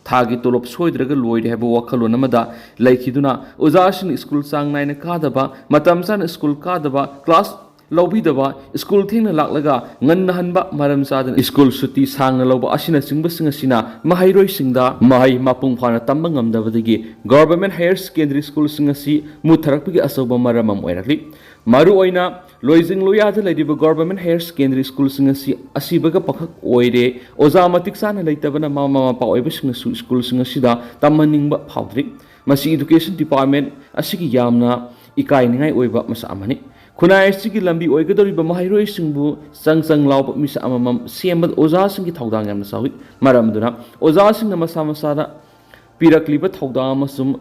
ꯊꯥꯒꯤ ꯇꯣꯂꯣꯞ ꯁꯣꯏꯗ꯭ꯔꯒ ꯂꯣꯏꯔꯦ ꯍꯥꯏꯕ ꯋꯥꯈꯜꯂꯣꯟ ꯑꯃꯗ ꯂꯩꯈꯤꯗꯨꯅ ꯑꯣꯖꯥꯁꯤꯡꯅ school ꯆꯥꯡ ꯅꯥꯏꯅ ꯀꯥꯗꯕ, ꯃꯇꯝ ꯆꯥꯅ school ꯀꯥꯗꯕ, class ꯂꯧꯕꯤꯗꯕ, school ꯊꯦꯡꯅ ꯂꯥꯛꯂꯒ ꯉꯟꯅ ꯍꯟꯕ, ꯃꯔꯝ ꯆꯥꯗꯅ school ꯁꯨꯇꯤ ꯁꯥꯡꯅ ꯂꯧꯕ ꯑꯁꯤꯅꯆꯤꯡꯕꯁꯤꯡ ꯑꯁꯤꯅ ꯃꯍꯩꯔꯣꯏꯁꯤꯡꯗ ꯃꯍꯩ ꯃꯄꯨꯡ ꯐꯥꯅ ꯇꯝꯕ ꯉꯝꯗꯕꯗꯒꯤ government higher secondary schoolꯁꯤꯡ ꯑꯁꯤ ꯃꯨꯠꯊꯔꯛꯄꯒꯤ ꯑꯆꯧꯕ ꯃꯔꯝ ꯑꯃ ꯑꯣꯏꯔꯛꯂꯤ꯫ ꯃꯔꯨꯑꯣꯏꯅ ꯂꯣꯏꯖꯤꯡ ꯂꯣꯌꯥꯗ ꯂꯩꯔꯤꯕ government higher secondary schoolꯁꯤꯡ ꯑꯁꯤ ꯑꯁꯤꯕꯒ ꯄꯈꯛ ꯑꯣꯏꯔꯦ꯫ ꯑꯣꯖꯥ ꯃꯇꯤꯛ ꯆꯥꯅ ꯂꯩꯇꯕꯅ ꯃꯃꯥ ꯃꯄꯥ ꯑꯣꯏꯕꯁꯤꯡꯅꯁꯨ schoolꯁꯤꯡ ꯑꯁꯤꯗ ꯇꯝꯍꯟꯅꯤꯡꯕ ꯐꯥꯎꯗ꯭ꯔꯤ꯫ ꯃꯁꯤ education department ꯑꯁꯤꯒꯤ ꯌꯥꯝꯅ ꯏꯀꯥꯏꯅꯤꯡꯉꯥꯏ ꯑꯣꯏꯕ ꯃꯁꯛ ꯑꯃꯅꯤ꯫ ꯈꯨꯟꯅꯥꯏ ꯑꯁꯤꯒꯤ ꯂꯝꯕꯤ ꯑꯣꯏꯒꯗꯧꯔꯤꯕ ꯃꯍꯩꯔꯣꯏꯁꯤꯡꯕꯨ ꯆꯪ ꯆꯪ ꯂꯥꯎꯕ ꯃꯤꯁꯛ ꯑꯃꯃꯝ ꯁꯦꯝꯕꯗ ꯑꯣꯖꯥꯁꯤꯡꯒꯤ ꯊꯧꯗꯥꯡ ꯌꯥꯝꯅ ꯆꯥꯎꯏ꯫ ꯃꯔꯝ ꯑꯗꯨꯅ ꯑꯣꯖꯥꯁꯤꯡꯅ ꯃꯁꯥ ꯃꯁꯥꯗ ꯄꯤꯔꯛꯂꯤꯕ ꯊꯧꯗꯥꯡ ꯑꯃꯁꯨꯡ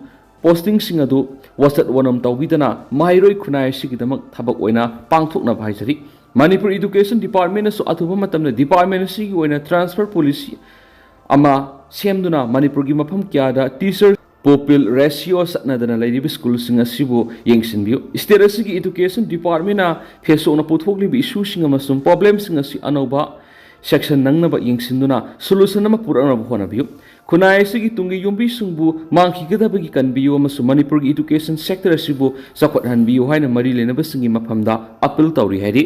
postingꯁꯤꯡ ꯑꯗꯨ ꯋꯥꯆꯠ ꯋꯥꯅꯣꯝ ꯇꯧꯕꯤꯗꯅ ꯃꯍꯩꯔꯣꯏ ꯈꯨꯟꯅꯥꯏ ꯑꯁꯤꯒꯤꯗꯃꯛ ꯊꯕꯛ ꯑꯣꯏꯅ ꯄꯥꯡꯊꯣꯛꯅꯕ ꯍꯥꯏꯖꯔꯤ꯫ ꯃꯅꯤꯄꯨꯔ education departmentꯅꯁꯨ ꯑꯊꯨꯕ ꯃꯇꯝꯗ department ꯑꯁꯤꯒꯤ ꯑꯣꯏꯅ transfer policy ꯑꯃ ꯁꯦꯝꯗꯨꯅ ꯃꯅꯤꯄꯨꯔꯒꯤ ꯃꯐꯝ ꯀꯌꯥꯗ teacher pupil ratio ꯆꯠꯅꯗꯅ ꯂꯩꯔꯤꯕ schoolꯁꯤꯡ ꯑꯁꯤꯕꯨ ꯌꯦꯡꯁꯤꯟꯕꯤꯌꯨ꯫ State ꯑꯁꯤꯒꯤ education departmentꯅ ꯐꯦꯁꯕꯨꯛꯅ ꯄꯨꯊꯣꯛꯂꯤꯕ issueꯁꯤꯡ ꯑꯃꯁꯨꯡ problemꯁꯤꯡ ꯑꯁꯤ ꯑꯅꯧꯕ section ꯅꯪꯅꯕ ꯌꯦꯡꯁꯤꯟꯗꯨꯅ solution ꯑꯃ ꯄꯨꯔꯛꯅꯕ ꯍꯣꯠꯅꯕꯤꯌꯨ꯫ ꯈꯨꯟꯅꯥꯏ ꯑꯁꯤꯒꯤ ꯇꯨꯡꯒꯤ ꯌꯨꯝꯕꯤꯁꯤꯡꯕꯨ ꯃꯥꯡꯈꯤꯒꯗꯕꯒꯤ ꯀꯟꯕꯤꯌꯨ ꯑꯃꯁꯨꯡ ꯃꯅꯤꯄꯨꯔꯒꯤ education sector ꯑꯁꯤꯕꯨ ꯆꯥꯎꯈꯠꯍꯟꯕꯤꯌꯨ ꯍꯥꯏꯅ ꯃꯔꯤ ꯂꯩꯅꯕꯁꯤꯡꯒꯤ ꯃꯐꯝꯗ appeal ꯇꯧꯔꯤ ꯍꯥꯏꯔꯤ꯫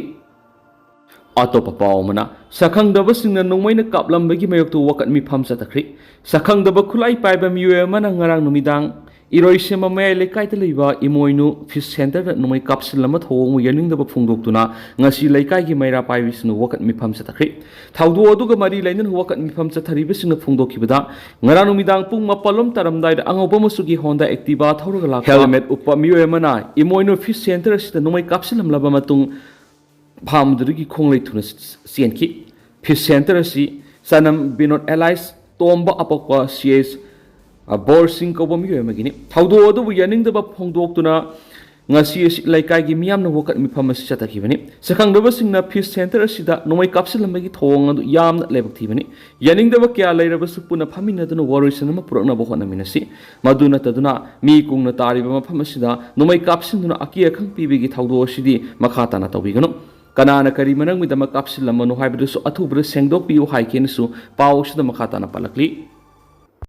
ꯑꯇꯣꯞꯄ ꯄꯥꯎ ꯑꯃꯅ, ꯁꯛꯈꯪꯗꯕꯁꯤꯡꯅ ꯅꯣꯡꯃꯩꯅ ꯀꯥꯞꯂꯝꯕꯒꯤ ꯃꯥꯌꯣꯛꯇ ꯋꯥꯀꯠ ꯃꯤꯐꯝ ꯆꯠꯊꯈ꯭ꯔꯤ꯫ ꯁꯛꯈꯪꯗꯕ ꯈꯨꯠꯂꯥꯏ ꯄꯥꯏꯕ ꯃꯤꯑꯣꯏ ꯑꯃꯅ ꯉꯔꯥꯡ ꯅꯨꯃꯤꯗꯥꯡ ꯏꯔꯣꯏꯁꯦꯝꯕ ꯃꯌꯥꯏ ꯂꯩꯀꯥꯏꯗ ꯂꯩꯕ ꯏꯃꯣꯏꯅꯨ fish centerꯗ ꯅꯣꯡꯃꯩ ꯀꯥꯞꯁꯤꯜꯂꯝꯕ ꯊꯧꯑꯣꯡꯕꯨ ꯌꯥꯅꯤꯡꯗꯕ ꯐꯣꯡꯗꯣꯛꯇꯨꯅ ꯉꯁꯤ ꯂꯩꯀꯥꯏꯒꯤ ꯃꯩꯔꯥ ꯄꯥꯏꯕꯤꯁꯤꯡꯅ ꯋꯥꯀꯠ ꯃꯤꯐꯝ ꯆꯠꯊꯈ꯭ꯔꯤ꯫ ꯊꯧꯗꯣꯛ ꯑꯗꯨꯒ ꯃꯔꯤ ꯂꯩꯅꯅ ꯋꯥꯀꯠ ꯃꯤꯐꯝ ꯆꯠꯊꯔꯤꯕꯁꯤꯡꯅ ꯐꯣꯡꯗꯣꯛꯈꯤꯕꯗ, ꯉꯔꯥꯡ ꯅꯨꯃꯤꯗꯥꯡ ꯄꯨꯡ ꯃꯥꯄꯜꯂꯣꯝ ꯇꯥꯔꯝꯗꯥꯏꯗ ꯑꯉꯧꯕ ꯃꯆꯨꯒꯤ Honda Activa ꯊꯧꯔꯒ ꯂꯥꯛꯄ helmet ꯎꯞꯄ ꯃꯤꯑꯣꯏ ꯑꯃꯅ ꯏꯃꯣꯏꯅꯨ fish center ꯑꯁꯤꯗ ꯅꯣꯡꯃꯩ ꯀꯥꯞꯁꯤꯜꯂꯝꯂꯕ ꯃꯇꯨꯡ, ꯐꯥꯝ ꯑꯗꯨꯗꯒꯤ ꯈꯣꯡꯂꯩ ꯊꯨꯅ ꯆꯦꯟꯈꯤ꯫ Fish center ꯑꯁꯤ ꯆꯅꯝ ꯕꯤꯅꯣꯗ alias ꯇꯣꯝꯕ ꯑꯄꯣꯛꯄ C H ꯕꯣꯔꯁꯤꯡ ꯀꯧꯕ ꯃꯤꯑꯣꯏ ꯑꯃꯒꯤꯅꯤ꯫ ꯊꯧꯗꯣꯛ ꯑꯗꯨꯕꯨ ꯌꯥꯅꯤꯡꯗꯕ ꯐꯣꯡꯗꯣꯛꯇꯨꯅ ꯉꯁꯤ ꯑꯁꯤ ꯂꯩꯀꯥꯏꯒꯤ ꯃꯤꯌꯥꯝꯅ ꯋꯥꯀꯠ ꯃꯤꯐꯝ ꯑꯁꯤ ꯆꯠꯊꯈꯤꯕꯅꯤ꯫ ꯁꯛꯈꯪꯗꯕꯁꯤꯡꯅ fish center ꯑꯁꯤꯗ ꯅꯣꯡꯃꯩ ꯀꯥꯞꯁꯤꯜꯂꯝꯕꯒꯤ ꯊꯧꯑꯣꯡ ꯑꯗꯨ ꯌꯥꯝꯅ ꯂꯥꯏꯕꯛ ꯊꯤꯕꯅꯤ꯫ ꯌꯥꯅꯤꯡꯗꯕ ꯀꯌꯥ ꯂꯩꯔꯕꯁꯨ ꯄꯨꯟꯅ ꯐꯝꯃꯤꯟꯅꯗꯨꯅ ꯋꯥꯔꯣꯏꯁꯤꯟ ꯑꯃ ꯄꯨꯔꯛꯅꯕ ꯍꯣꯠꯅꯃꯤꯟꯅꯁꯤ꯫ ꯃꯗꯨ ꯅꯠꯇꯗꯨꯅ ꯃꯤ ꯀꯨꯡꯅ ꯇꯥꯔꯤꯕ ꯃꯐꯝ ꯑꯁꯤꯗ ꯅꯣꯡꯃꯩ ꯀꯥꯞꯁꯤꯟꯗꯨꯅ ꯑꯀꯤ ꯑꯈꯪ ꯄꯤꯕꯒꯤ ꯊꯧꯗꯣꯛ ꯑꯁꯤꯗꯤ ꯃꯈꯥ ꯇꯥꯅ ꯇꯧꯕꯤꯒꯅꯨ꯫ ꯀꯅꯥꯅ ꯀꯔꯤ ꯃꯔꯝꯒꯤꯗꯃꯛ ꯀꯥꯞꯁꯤꯜꯂꯝꯕꯅꯣ ꯍꯥꯏꯕꯗꯨꯁꯨ ꯑꯊꯨꯕꯗ ꯁꯦꯡꯗꯣꯛꯄꯤꯌꯨ ꯍꯥꯏꯈꯤꯅꯁꯨ ꯄꯥꯎ ꯑꯁꯤꯗ ꯃꯈꯥ ꯇꯥꯅ ꯄꯜꯂꯛꯂꯤ꯫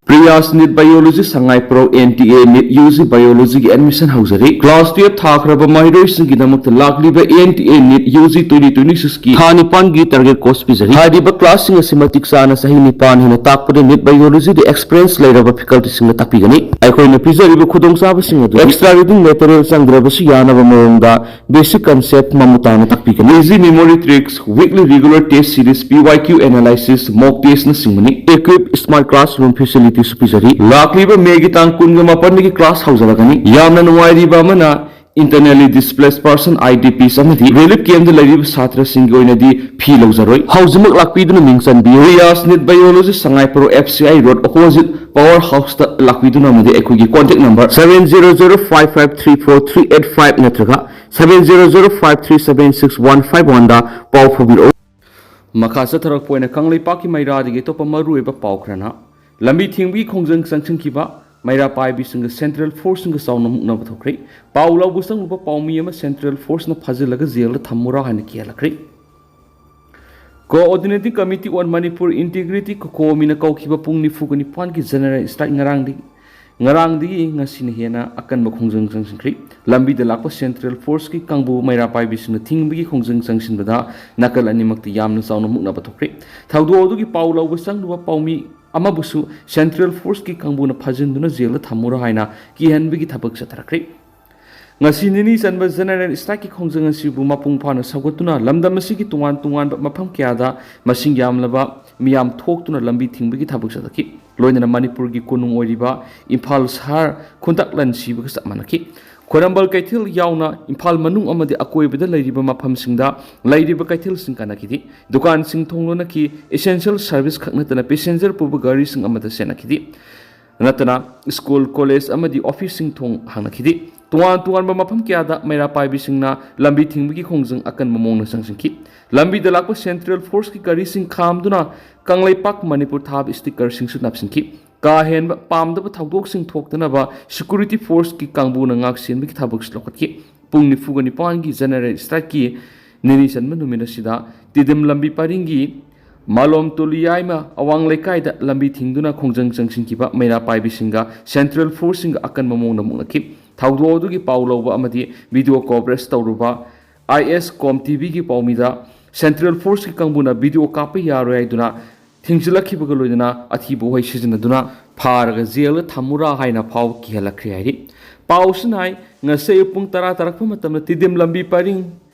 Priyas NEET Biology ꯁꯉꯥꯏꯄ꯭ꯔꯧ N T A NEET U G Biologyꯒꯤ admission ꯍꯧꯖꯔꯤ꯫ Class twelve ꯊꯥꯈ꯭ꯔꯕ ꯃꯍꯩꯔꯣꯏꯁꯤꯡꯒꯤꯗꯃꯛꯇ ꯂꯥꯛꯂꯤꯕ N T A NEET U G twenty twenty sixꯀꯤ ꯊꯥ ꯅꯤꯄꯥꯟꯒꯤ target course ꯄꯤꯖꯔꯤ꯫ ꯍꯥꯏꯔꯤꯕ classꯁꯤꯡ ꯑꯁꯤ ꯃꯇꯤꯛ ꯆꯥꯅ ꯆꯍꯤ ꯅꯤꯄꯥꯟ ꯍꯦꯟꯅ ꯇꯥꯛꯄꯗ NEET Biologyꯗ experience ꯂꯩꯔꯕ facultyꯁꯤꯡꯅ ꯇꯥꯛꯄꯤꯒꯅꯤ꯫ ꯑꯩꯈꯣꯏꯅ ꯄꯤꯖꯔꯤꯕ ꯈꯨꯗꯣꯡꯆꯥꯕꯁꯤꯡ ꯑꯗꯨ extra reading material ꯆꯪꯗ꯭ꯔꯕꯁꯨ ꯌꯥꯅꯕ ꯃꯑꯣꯡꯗ basic concept ꯃꯃꯨꯠ ꯇꯥꯅ ꯇꯥꯛꯄꯤꯒꯅꯤ꯫ Easy memory tricks, weekly regular test series, P Y Q analysis, mock testꯅꯆꯤꯡꯕꯅꯤ꯫ Equip smart classroom facilityꯁꯨ ꯄꯤꯖꯔꯤ꯫ ꯂꯥꯛꯂꯤꯕ Mayꯒꯤ ꯇꯥꯡ ꯀꯨꯟꯒ ꯃꯥꯄꯟꯗꯒꯤ class ꯍꯧꯖꯔꯒꯅꯤ꯫ ꯌꯥꯝꯅ ꯅꯨꯡꯉꯥꯏꯔꯤꯕ ꯑꯃꯅ, internally displaced person, I D Ps ꯑꯃꯗꯤ relief campꯇ ꯂꯩꯔꯤꯕ ꯁꯥꯇ꯭ꯔꯁꯤꯡꯒꯤ ꯑꯣꯏꯅꯗꯤ fee ꯂꯧꯖꯔꯣꯏ꯫ ꯍꯧꯖꯤꯛꯃꯛ ꯂꯥꯛꯄꯤꯗꯨꯅ ꯃꯤꯡ ꯆꯟꯕꯤꯌꯨ꯫ Priyas NEET Biology ꯁꯉꯥꯏꯄ꯭ꯔꯧ F C I road opposite power houseꯇ ꯂꯥꯛꯄꯤꯗꯨꯅ ꯑꯃꯗꯤ ꯑꯩꯈꯣꯏꯒꯤ contact number seven zero zero five five three four three eight five ꯅꯠꯇ꯭ꯔꯒ seven zero zero five three seven six one five oneꯗ ꯄꯥꯎ ꯐꯥꯎꯕꯤꯔꯛꯎ꯫ ꯃꯈꯥ ꯆꯠꯊꯔꯛꯄ ꯑꯣꯏꯅ ꯀꯪꯂꯩꯄꯥꯛꯀꯤ ꯃꯩꯔꯥꯗꯒꯤ ꯑꯇꯣꯞꯄ ꯃꯔꯨꯑꯣꯏꯕ ꯄꯥꯎ ꯈꯔꯅ, ꯂꯝꯕꯤ ꯊꯤꯡꯕꯒꯤ ꯈꯣꯡꯖꯪ ꯆꯪꯁꯤꯟꯈꯤꯕ ꯃꯩꯔꯥ ꯄꯥꯏꯕꯤꯁꯤꯡꯒ central forceꯁꯤꯡꯒ ꯆꯥꯎꯅ ꯃꯨꯛꯅꯕ ꯊꯣꯛꯈ꯭ꯔꯦ꯫ ꯄꯥꯎ ꯂꯧꯕ ꯆꯪꯂꯨꯕ ꯄꯥꯎꯃꯤ ꯑꯃ central forceꯅ ꯐꯥꯖꯤꯜꯂꯒ jailꯗ ꯊꯝꯃꯨꯔꯥ ꯍꯥꯏꯅ ꯀꯤꯍꯜꯂꯛꯈ꯭ꯔꯦ꯫ Coordinating Committee on Manipur Integrity, COCOMIꯅ ꯀꯧꯈꯤꯕ ꯄꯨꯡ ꯅꯤꯐꯨꯒ ꯅꯤꯄꯥꯟꯒꯤ general strike ꯉꯔꯥꯡꯗꯤ, ꯉꯔꯥꯡꯗꯒꯤ ꯉꯁꯤꯅ ꯍꯦꯟꯅ ꯑꯀꯟꯕ ꯈꯣꯡꯖꯪ ꯆꯪꯁꯤꯟꯈ꯭ꯔꯦ꯫ ꯂꯝꯕꯤꯗ ꯂꯥꯛꯄ central forceꯀꯤ ꯀꯥꯡꯕꯨ ꯃꯩꯔꯥ ꯄꯥꯏꯕꯤꯁꯤꯡꯅ ꯊꯤꯡꯕꯒꯤ ꯈꯣꯡꯖꯪ ꯆꯪꯁꯤꯟꯕꯗ ꯅꯥꯀꯜ ꯑꯅꯤꯃꯛꯇ ꯌꯥꯝꯅ ꯆꯥꯎꯅ ꯃꯨꯛꯅꯕ ꯊꯣꯛꯈ꯭ꯔꯦ꯫ ꯊꯧꯗꯣꯛ ꯑꯗꯨꯒꯤ ꯄꯥꯎ ꯂꯧꯕ ꯆꯪꯂꯨꯕ ꯄꯥꯎꯃꯤ ꯑꯃꯕꯨꯁꯨ central forceꯀꯤ ꯀꯥꯡꯕꯨꯅ ꯐꯥꯖꯤꯟꯗꯨꯅ ꯖꯦꯜꯗ ꯊꯝꯃꯨꯔꯣ ꯍꯥꯏꯅ ꯀꯤꯍꯟꯕꯒꯤ ꯊꯕꯛ ꯆꯠꯊꯔꯛꯈ꯭ꯔꯦ꯫ ꯉꯁꯤ ꯅꯤꯅꯤ ꯆꯟꯕ general strikeꯀꯤ ꯈꯣꯡꯖꯪ ꯑꯁꯤꯕꯨ ꯃꯄꯨꯡ ꯐꯥꯅ ꯁꯧꯒꯠꯇꯨꯅ ꯂꯝꯗꯝ ꯑꯁꯤꯒꯤ ꯇꯣꯉꯥꯟ ꯇꯣꯉꯥꯟꯕ ꯃꯐꯝ ꯀꯌꯥꯗ ꯃꯁꯤꯡ ꯌꯥꯝꯂꯕ ꯃꯤꯌꯥꯝ ꯊꯣꯛꯇꯨꯅ ꯂꯝꯕꯤ ꯊꯤꯡꯕꯒꯤ ꯊꯕꯛ ꯆꯠꯊꯈꯤ꯫ ꯂꯣꯏꯅꯅ ꯃꯅꯤꯄꯨꯔꯒꯤ ꯀꯣꯅꯨꯡ ꯑꯣꯏꯔꯤꯕ ꯏꯝꯐꯥꯜ ꯁꯍꯔ ꯈꯨꯟꯇꯥꯛ ꯂꯟ ꯁꯤꯕꯒ ꯆꯞ ꯃꯥꯟꯅꯈꯤ꯫ ꯈ꯭ꯋꯥꯏꯔꯝꯕꯟ ꯀꯩꯊꯦꯜ ꯌꯥꯎꯅ ꯏꯝꯐꯥꯜ ꯃꯅꯨꯡ ꯑꯃꯗꯤ ꯑꯀꯣꯏꯕꯗ ꯂꯩꯔꯤꯕ ꯃꯐꯝꯁꯤꯡꯗ ꯂꯩꯔꯤꯕ ꯀꯩꯊꯦꯜꯁꯤꯡ ꯀꯥꯟꯅꯈꯤꯗꯦ꯫ ꯗꯨꯀꯥꯟꯁꯤꯡ ꯊꯣꯡ ꯂꯣꯟꯅꯈꯤ꯫ Essential service ꯈꯛ ꯅꯠꯇꯅ passenger ꯄꯨꯕ ꯒꯥꯔꯤꯁꯤꯡ ꯑꯃꯠꯇ ꯆꯦꯟꯅꯈꯤꯗꯦ꯫ ꯅꯠꯇꯅ school, college ꯑꯃꯗꯤ officeꯁꯤꯡ ꯊꯣꯡ ꯍꯥꯡꯅꯈꯤꯗꯦ꯫ ꯇꯣꯉꯥꯟ ꯇꯣꯉꯥꯟꯕ ꯃꯐꯝ ꯀꯌꯥꯗ ꯃꯩꯔꯥ ꯄꯥꯏꯕꯤꯁꯤꯡꯅ ꯂꯝꯕꯤ ꯊꯤꯡꯕꯒꯤ ꯈꯣꯡꯖꯪ ꯑꯀꯟꯕ ꯃꯑꯣꯡꯗ ꯆꯪꯁꯤꯟꯈꯤ꯫ ꯂꯝꯕꯤꯗ ꯂꯥꯛꯄ central forceꯀꯤ ꯒꯥꯔꯤꯁꯤꯡ ꯈꯥꯝꯗꯨꯅ ꯀꯪꯂꯩꯄꯥꯛ ꯃꯅꯤꯄꯨꯔ ꯊꯥꯕ stickerꯁꯤꯡꯁꯨ ꯅꯞꯁꯤꯟꯈꯤ꯫ ꯀꯥ ꯍꯦꯟꯕ ꯄꯥꯝꯗꯕ ꯊꯧꯗꯣꯛꯁꯤꯡ ꯊꯣꯛꯇꯅꯕ security forceꯀꯤ ꯀꯥꯡꯕꯨꯅ ꯉꯥꯛ ꯁꯦꯟꯕꯒꯤ ꯊꯕꯛꯁꯨ ꯂꯧꯈꯠꯈꯤ꯫ ꯄꯨꯡ ꯅꯤꯐꯨꯒ ꯅꯤꯄꯥꯟꯒꯤ general strikeꯀꯤ ꯅꯤꯅꯤ ꯆꯟꯕ ꯅꯨꯃꯤꯠ ꯑꯁꯤꯗ ꯇꯤꯗꯤꯝ ꯂꯝꯕꯤ ꯄꯔꯤꯡꯒꯤ ꯃꯥꯂꯣꯝ ꯇꯣꯂꯤꯌꯥꯏꯃ ꯑꯋꯥꯡ ꯂꯩꯀꯥꯏꯗ ꯂꯝꯕꯤ ꯊꯤꯡꯗꯨꯅ ꯈꯣꯡꯖꯪ ꯆꯪꯁꯤꯟꯈꯤꯕ ꯃꯩꯔꯥ ꯄꯥꯏꯕꯤꯁꯤꯡꯒ central forceꯁꯤꯡꯒ ꯑꯀꯟꯕ ꯃꯑꯣꯡꯗ ꯃꯨꯛꯅꯈꯤ꯫ ꯊꯧꯗꯣꯛ ꯑꯗꯨꯒꯤ ꯄꯥꯎ ꯂꯧꯕ ꯑꯃꯗꯤ video coverage ꯇꯧꯔꯨꯕ ISCOM TVꯒꯤ ꯄꯥꯎꯃꯤꯗ central forceꯀꯤ ꯀꯥꯡꯕꯨꯅ video ꯀꯥꯞꯄ ꯌꯥꯔꯣꯏ ꯍꯥꯏꯗꯨꯅ ꯊꯤꯡꯖꯤꯜꯂꯛꯈꯤꯕꯒ ꯂꯣꯏꯅꯅ ꯑꯊꯤꯕ ꯎꯍꯩ ꯁꯤꯖꯤꯟꯅꯗꯨꯅ ꯐꯥꯔꯒ ꯖꯦꯜꯗ ꯊꯝꯃꯨꯔꯥ ꯍꯥꯏꯅ ꯐꯥꯎꯕ ꯀꯤꯍꯜꯂꯛꯈ꯭ꯔꯦ ꯍꯥꯏꯔꯤ꯫ ꯄꯥꯎꯁꯤꯅ ꯍꯥꯏ, ꯉꯁꯤ ꯑꯌꯨꯛ ꯄꯨꯡ ꯇꯔꯥ ꯇꯥꯔꯛꯄ ꯃꯇꯝꯗ ꯇꯤꯗꯤꯝ ꯂꯝꯕꯤ ꯄꯔꯤꯡ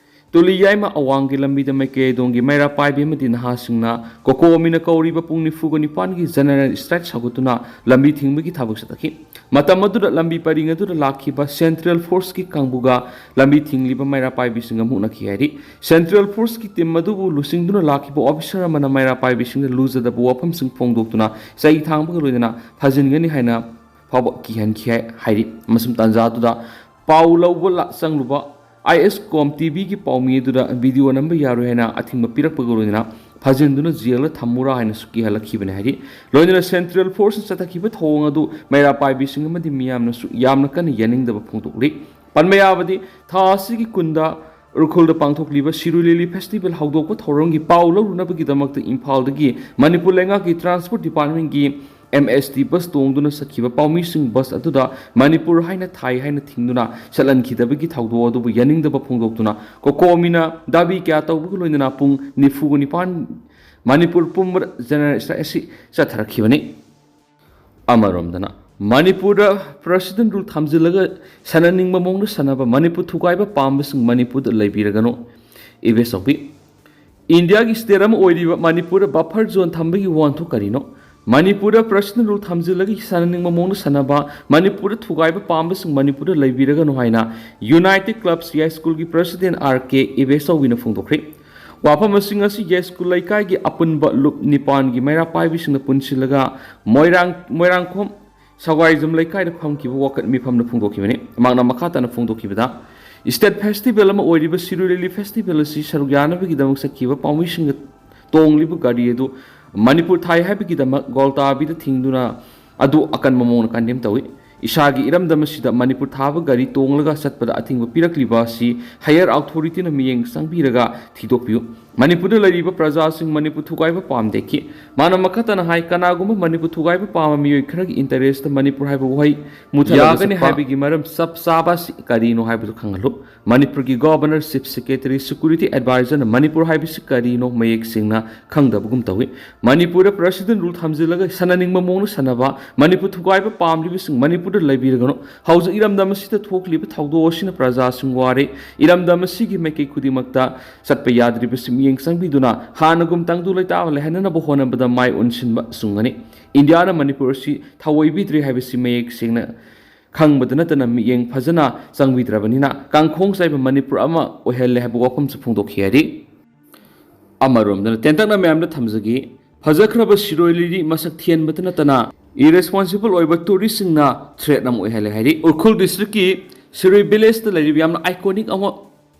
ꯇꯨꯂꯤ ꯌꯥꯏꯃ ꯑꯋꯥꯡꯒꯤ ꯂꯝꯕꯤꯗ ꯃꯥꯏꯀꯩ ꯑꯗꯣꯝꯒꯤ ꯃꯩꯔꯥ ꯄꯥꯏꯕꯤ ꯑꯃꯗꯤ ꯅꯍꯥꯁꯤꯡꯅ COCOMIꯅ ꯀꯧꯔꯤꯕ ꯄꯨꯡ ꯅꯤꯐꯨꯒ ꯅꯤꯄꯥꯟꯒꯤ general strike ꯁꯧꯒꯠꯇꯨꯅ ꯂꯝꯕꯤ ꯊꯤꯡꯕꯒꯤ ꯊꯕꯛ ꯆꯠꯊꯈꯤ꯫ ꯃꯇꯝ ꯑꯗꯨꯗ ꯂꯝꯕꯤ ꯄꯔꯤꯡ ꯑꯗꯨꯗ ꯂꯥꯛꯈꯤꯕ central forceꯀꯤ ꯀꯥꯡꯕꯨꯒ ꯂꯝꯕꯤ ꯊꯤꯡꯂꯤꯕ ꯃꯩꯔꯥ ꯄꯥꯏꯕꯤꯁꯤꯡꯒ ꯃꯨꯛꯅꯈꯤ ꯍꯥꯏꯔꯤ꯫ Central forceꯀꯤ team ꯑꯗꯨꯕꯨ ꯂꯨꯆꯤꯡꯗꯨꯅ ꯂꯥꯛꯈꯤꯕ officer ꯑꯃꯅ ꯃꯩꯔꯥ ꯄꯥꯏꯕꯤꯁꯤꯡꯗ ꯂꯨꯖꯗꯕ ꯋꯥꯐꯝꯁꯤꯡ ꯐꯣꯡꯗꯣꯛꯇꯨꯅ ꯆꯩ ꯊꯥꯡꯕꯒ ꯂꯣꯏꯅꯅ ꯐꯥꯖꯤꯟꯒꯅꯤ ꯍꯥꯏꯅ ꯐꯥꯎꯕ ꯀꯤꯍꯟꯈꯤ ꯍꯥꯏ-, ꯍꯥꯏꯔꯤ꯫ ꯑꯃꯁꯨꯡ ꯇꯥꯟꯖꯥ ꯑꯗꯨꯗ ꯄꯥꯎ ꯂꯧꯕ ꯂꯥ-, ꯆꯪꯂꯨꯕ ISCOM TVꯒꯤ ꯄꯥꯎꯃꯤ ꯑꯗꯨꯗ video ꯅꯝꯕ ꯌꯥꯔꯣꯏ ꯍꯥꯏꯅ ꯑꯊꯤꯡꯕ ꯄꯤꯔꯛꯄꯒ ꯂꯣꯏꯅꯅ ꯐꯥꯖꯤꯟꯗꯨꯅ ꯖꯦꯜꯗ ꯊꯝꯃꯨꯔꯥ ꯍꯥꯏꯅꯁꯨ ꯀꯤꯍꯜꯂꯛꯈꯤꯕꯅꯤ ꯍꯥꯏꯔꯤ꯫ ꯂꯣꯏꯅꯅ central forceꯅ ꯆꯠꯊꯈꯤꯕ ꯊꯧꯑꯣꯡ ꯑꯗꯨ ꯃꯩꯔꯥ ꯄꯥꯏꯕꯤꯁꯤꯡ ꯑꯃꯗꯤ ꯃꯤꯌꯥꯝꯅꯁꯨ ꯌꯥꯝꯅ ꯀꯟꯅ ꯌꯥꯅꯤꯡꯗꯕ ꯐꯣꯡꯗꯣꯛꯂꯤ꯫ ꯄꯟꯕ ꯌꯥꯕꯗꯤ, ꯊꯥ ꯑꯁꯤꯒꯤ ꯀꯨꯟꯗ ꯎꯈ꯭ꯔꯨꯜꯗ ꯄꯥꯡꯊꯣꯛꯂꯤꯕ ꯁꯤꯔꯣꯏ ꯂꯤꯂꯤ ꯐꯦꯁꯇꯤꯚꯦꯜ ꯍꯧꯗꯣꯛꯄ ꯊꯧꯔꯝꯒꯤ ꯄꯥꯎ ꯂꯧꯔꯨꯅꯕꯒꯤꯗꯃꯛꯇ ꯏꯝꯐꯥꯜꯗꯒꯤ ꯃꯅꯤꯄꯨꯔ ꯂꯩꯉꯥꯛꯀꯤ ꯇ꯭ꯔꯥꯟꯁꯄꯣꯔꯠ ꯗꯤꯄꯥꯔꯠꯃꯦꯟꯒꯤ ꯑꯦꯝ ꯑꯦꯁ ꯇꯤ ꯕꯁ ꯇꯣꯡꯗꯨꯅ ꯆꯠꯈꯤꯕ ꯄꯥꯎꯃꯤꯁꯤꯡ ꯕꯁ ꯑꯗꯨꯗ ꯃꯅꯤꯄꯨꯔ ꯍꯥꯏꯅ ꯊꯥꯏ ꯍꯥꯏꯅ ꯊꯤꯡꯗꯨꯅ ꯆꯠꯍꯟꯈꯤꯗꯕꯒꯤ ꯊꯧꯗꯣꯛ ꯑꯗꯨꯕꯨ ꯌꯥꯅꯤꯡꯗꯕ ꯐꯣꯡꯗꯣꯛꯇꯨꯅ ꯀꯣꯀꯣꯃꯤꯅ ꯗꯥꯕꯤ ꯀꯌꯥ ꯇꯧꯕꯒ ꯂꯣꯏꯅꯅ ꯄꯨꯡ ꯅꯤꯐꯨꯒ ꯅꯤꯄꯥꯟ ꯃꯅꯤꯄꯨꯔ ꯄꯨꯝꯕꯗ ꯖꯦꯅꯔꯦꯜ ꯁ꯭ꯇ꯭ꯔꯥꯏꯛ ꯑꯁꯤ ꯆꯠꯊꯔꯛꯈꯤꯕꯅꯤ꯫ ꯑꯃꯔꯣꯝꯗꯅ ꯃꯅꯤꯄꯨꯔꯗ ꯄ꯭ꯔꯁꯤꯗꯦꯟ ꯔꯨꯜ ꯊꯝꯖꯤꯜꯂꯒ ꯁꯥꯟꯅꯅꯤꯡꯕ ꯃꯑꯣꯡꯗ ꯁꯥꯟꯅꯕ, ꯃꯅꯤꯄꯨꯔ ꯊꯨꯒꯥꯏꯕ ꯄꯥꯝꯕꯁꯤꯡ ꯃꯅꯤꯄꯨꯔꯗ ꯂꯩꯕꯤꯔꯒꯅꯨ꯫ ꯏꯕꯦꯆꯧꯕꯤ, ꯏꯟꯗꯤꯌꯥꯒꯤ ꯁ꯭ꯇꯦꯠ ꯑꯃ ꯑꯣꯏꯔꯤꯕ ꯃꯅꯤꯄꯨꯔꯗ ꯕꯐꯔ ꯖꯣꯟ ꯊꯝꯕꯒꯤ ꯋꯥꯍꯟꯊꯣꯛ ꯀꯔꯤꯅꯣ? ꯃꯅꯤꯄꯨꯔꯗ ꯄ꯭ꯔꯁꯤꯗꯦꯟ ꯔꯨꯜ ꯊꯝꯖꯤꯜꯂꯒ ꯁꯥꯟꯅꯅꯤꯡꯕ ꯃꯑꯣꯡꯗ ꯁꯥꯟꯅꯕ, ꯃꯅꯤꯄꯨꯔꯗ ꯊꯨꯒꯥꯏꯕ ꯄꯥꯝꯕꯁꯤꯡ ꯃꯅꯤꯄꯨꯔꯗ ꯂꯩꯕꯤꯔꯒꯅꯨ ꯍꯥꯏꯅ ꯌꯨꯅꯥꯏꯇꯦꯗ ꯀ꯭ꯂꯕꯁ ꯌꯥꯏꯁ꯭ꯀꯨꯜꯒꯤ ꯄ꯭ꯔꯁꯤꯗꯦꯟ ꯑꯥꯔ ꯀꯦ ꯏꯕꯦꯆꯧꯕꯤꯅ ꯐꯣꯡꯗꯣꯛꯈ꯭ꯔꯦ꯫ ꯋꯥꯐꯝꯁꯤꯡ ꯑꯁꯤ ꯌꯥꯏꯁ꯭ꯀꯨꯜ ꯂꯩꯀꯥꯏꯒꯤ ꯑꯄꯨꯟꯕ ꯂꯨꯞ ꯅꯤꯄꯥꯟꯒꯤ ꯃꯩꯔꯥ ꯄꯥꯏꯕꯤꯁꯤꯡꯅ ꯄꯨꯟꯁꯤꯜꯂꯒ ꯃꯣꯏꯔꯥꯡ, ꯃꯣꯏꯔꯥꯡꯈꯣꯝ ꯁꯋꯥꯏꯖꯝ ꯂꯩꯀꯥꯏꯗ ꯐꯝꯈꯤꯕ ꯋꯥꯀꯠ ꯃꯤꯐꯝꯗ ꯐꯣꯡꯗꯣꯛꯈꯤꯕꯅꯤ꯫ ꯃꯍꯥꯛꯅ ꯃꯈꯥ ꯇꯥꯅ ꯐꯣꯡꯗꯣꯛꯈꯤꯕꯗ, ꯁ꯭ꯇꯦꯠ ꯐꯦꯁꯇꯤꯚꯦꯜ ꯑꯃ ꯑꯣꯏꯔꯤꯕ ꯁꯤꯔꯣꯏ ꯂꯤꯂꯤ ꯐꯦꯁꯇꯤꯚꯦꯜ ꯑꯁꯤ ꯁꯔꯨꯛ ꯌꯥꯅꯕꯒꯤꯗꯃꯛ ꯆꯠꯈꯤꯕ ꯄꯥꯎꯃꯤꯁꯤꯡꯒ ꯇꯣꯡꯂꯤꯕ ꯒꯥꯔꯤ ꯑꯗꯨ ꯃꯅꯤꯄꯨꯔ ꯊꯥꯏ ꯍꯥꯏꯕꯒꯤꯗꯃꯛ ꯒꯣꯜꯇꯥꯕꯤꯗ ꯊꯤꯡꯗꯨꯅ ꯑꯗꯨ ꯑꯀꯟꯕ ꯃꯑꯣꯡꯗ ꯀꯟꯗꯦꯝ ꯇꯧꯏ꯫ ꯏꯁꯥꯒꯤ ꯏꯔꯝꯗꯝ ꯑꯁꯤꯗ ꯃꯅꯤꯄꯨꯔ ꯊꯥꯕ ꯒꯥꯔꯤ ꯇꯣꯡꯂꯒ ꯆꯠꯄꯗ ꯑꯊꯤꯡꯕ ꯄꯤꯔꯛꯂꯤꯕ ꯑꯁꯤ ꯍꯥꯌꯔ ꯑꯣꯊꯣꯔꯤꯇꯤꯅ ꯃꯤꯠꯌꯦꯡ ꯆꯪꯕꯤꯔꯒ ꯊꯤꯗꯣꯛꯄꯤꯌꯨ꯫ ꯃꯅꯤꯄꯨꯔꯗ ꯂꯩꯔꯤꯕ ꯄ꯭ꯔꯖꯥꯁꯤꯡ ꯃꯅꯤꯄꯨꯔ ꯊꯨꯒꯥꯏꯕ ꯄꯥꯝꯗꯦ꯫ ꯃꯥꯅ ꯃꯈꯥ ꯇꯥꯅ ꯍꯥꯏ, ꯀꯅꯥꯒꯨꯝꯕ ꯃꯅꯤꯄꯨꯔ ꯊꯨꯒꯥꯏꯕ ꯄꯥꯝꯕ ꯃꯤꯑꯣꯏ ꯈꯔꯒꯤ ꯏꯟꯇꯔꯦꯁꯇ ꯃꯅꯤꯄꯨꯔ ꯍꯥꯏꯕ ꯋꯥꯍꯩ ꯃꯨꯊꯠꯂꯒ ꯌꯥꯒꯅꯤ ꯆꯠꯄ ꯍꯥꯏꯕꯒꯤ ꯃꯔꯝ ꯆꯞ ꯆꯥꯕ ꯑꯁꯤ ꯀꯔꯤꯅꯣ ꯍꯥꯏꯕꯗꯨ ꯈꯪꯍꯜꯂꯨ꯫ ꯃꯅꯤꯄꯨꯔꯒꯤ governor, chief secretary, security ꯑꯦꯗꯚꯥꯏꯖꯔꯅ Manipur ꯍꯥꯏꯕꯁꯤ ꯀꯔꯤꯅꯣ ꯃꯌꯦꯛ ꯁꯦꯡꯅ ꯈꯪꯗꯕꯒꯨꯝ ꯇꯧꯏ꯫ ꯃꯅꯤꯄꯨꯔꯗ ꯄ꯭ꯔꯁꯤꯗꯦꯟ ꯔꯨꯜ ꯊꯝꯖꯤꯜꯂꯒ ꯁꯥꯟꯅꯅꯤꯡꯕ ꯃꯑꯣꯡꯗ ꯁꯥꯟꯅꯕ, ꯃꯅꯤꯄꯨꯔ ꯊꯨꯒꯥꯏꯕ ꯄꯥꯝꯂꯤꯕꯁꯤꯡ ꯃꯅꯤꯄꯨꯔꯗ ꯂꯩꯕꯤꯔꯒꯅꯨ꯫ ꯍꯧꯖꯤꯛ ꯏꯔꯝꯗꯝ ꯑꯁꯤꯗ ꯊꯣꯛꯂꯤꯕ ꯊꯧꯗꯣꯛ ꯑꯁꯤꯅ ꯄ꯭ꯔꯖꯥꯁꯤꯡ ꯋꯥꯔꯦ꯫ ꯏꯔꯝꯗꯝ ꯑꯁꯤꯒꯤ ꯃꯥꯏꯀꯩ ꯈꯨꯗꯤꯡꯃꯛꯇ ꯆꯠꯄ ꯌꯥꯗ꯭ꯔꯤꯕꯁꯤ ꯃꯤꯠꯌꯦꯡ ꯆꯪꯕꯤꯗꯨꯅ ꯍꯥꯟꯅꯒꯨꯝ ꯇꯪꯗꯨ ꯂꯩꯇꯥꯕ ꯂꯩꯍꯟꯅꯅꯕ ꯍꯣꯠꯅꯕꯗ ꯃꯥꯏ ꯑꯣꯟꯁꯤꯟꯕ ꯆꯨꯝꯒꯅꯤ꯫ ꯏꯟꯗꯤꯌꯥꯅ ꯃꯅꯤꯄꯨꯔ ꯑꯁꯤ ꯊꯑꯣꯏꯕꯤꯗ꯭ꯔꯦ ꯍꯥꯏꯕꯁꯤ ꯃꯌꯦꯛ ꯁꯦꯡꯅ ꯈꯪꯕꯗ ꯅꯠꯇꯅ ꯃꯤꯠꯌꯦꯡ ꯐꯖꯅ ꯆꯪꯕꯤꯗ꯭ꯔꯕꯅꯤꯅ ꯀꯥꯡꯈꯣꯡ ꯆꯥꯏꯕ ꯃꯅꯤꯄꯨꯔ ꯑꯃ ꯑꯣꯏꯍꯜꯂꯦ ꯍꯥꯏꯕ ꯋꯥꯐꯝꯁꯨ ꯐꯣꯡꯗꯣꯛꯈꯤ ꯍꯥꯏꯔꯤ꯫ ꯑꯃꯔꯣꯝꯗꯅ ꯇꯦꯟꯇꯛꯅ ꯃꯌꯥꯝꯗ ꯊꯝꯖꯒꯦ, ꯐꯖꯈ꯭ꯔꯕ ꯁꯤꯔꯣꯏ ꯂꯤꯂꯤ ꯃꯁꯛ ꯊꯤꯍꯟꯕꯇ ꯅꯠꯇꯅ ꯏꯔꯦꯁꯄꯣꯟꯁꯤꯕꯜ ꯑꯣꯏꯕ ꯇꯨꯔꯤꯁꯁꯤꯡꯅ ꯊ꯭ꯔꯦꯠ ꯑꯃ ꯑꯣꯏꯍꯜꯂꯦ ꯍꯥꯏꯔꯤ꯫ ꯎꯈ꯭ꯔꯨꯜ ꯗꯤꯁꯇ꯭ꯔꯤꯛꯀꯤ ꯁꯤꯔꯣꯏ ꯚꯤꯂꯦꯖꯇ ꯂꯩꯔꯤꯕ ꯌꯥꯝꯅ ꯑꯥꯏꯀꯣꯅꯤꯛ ꯑꯃ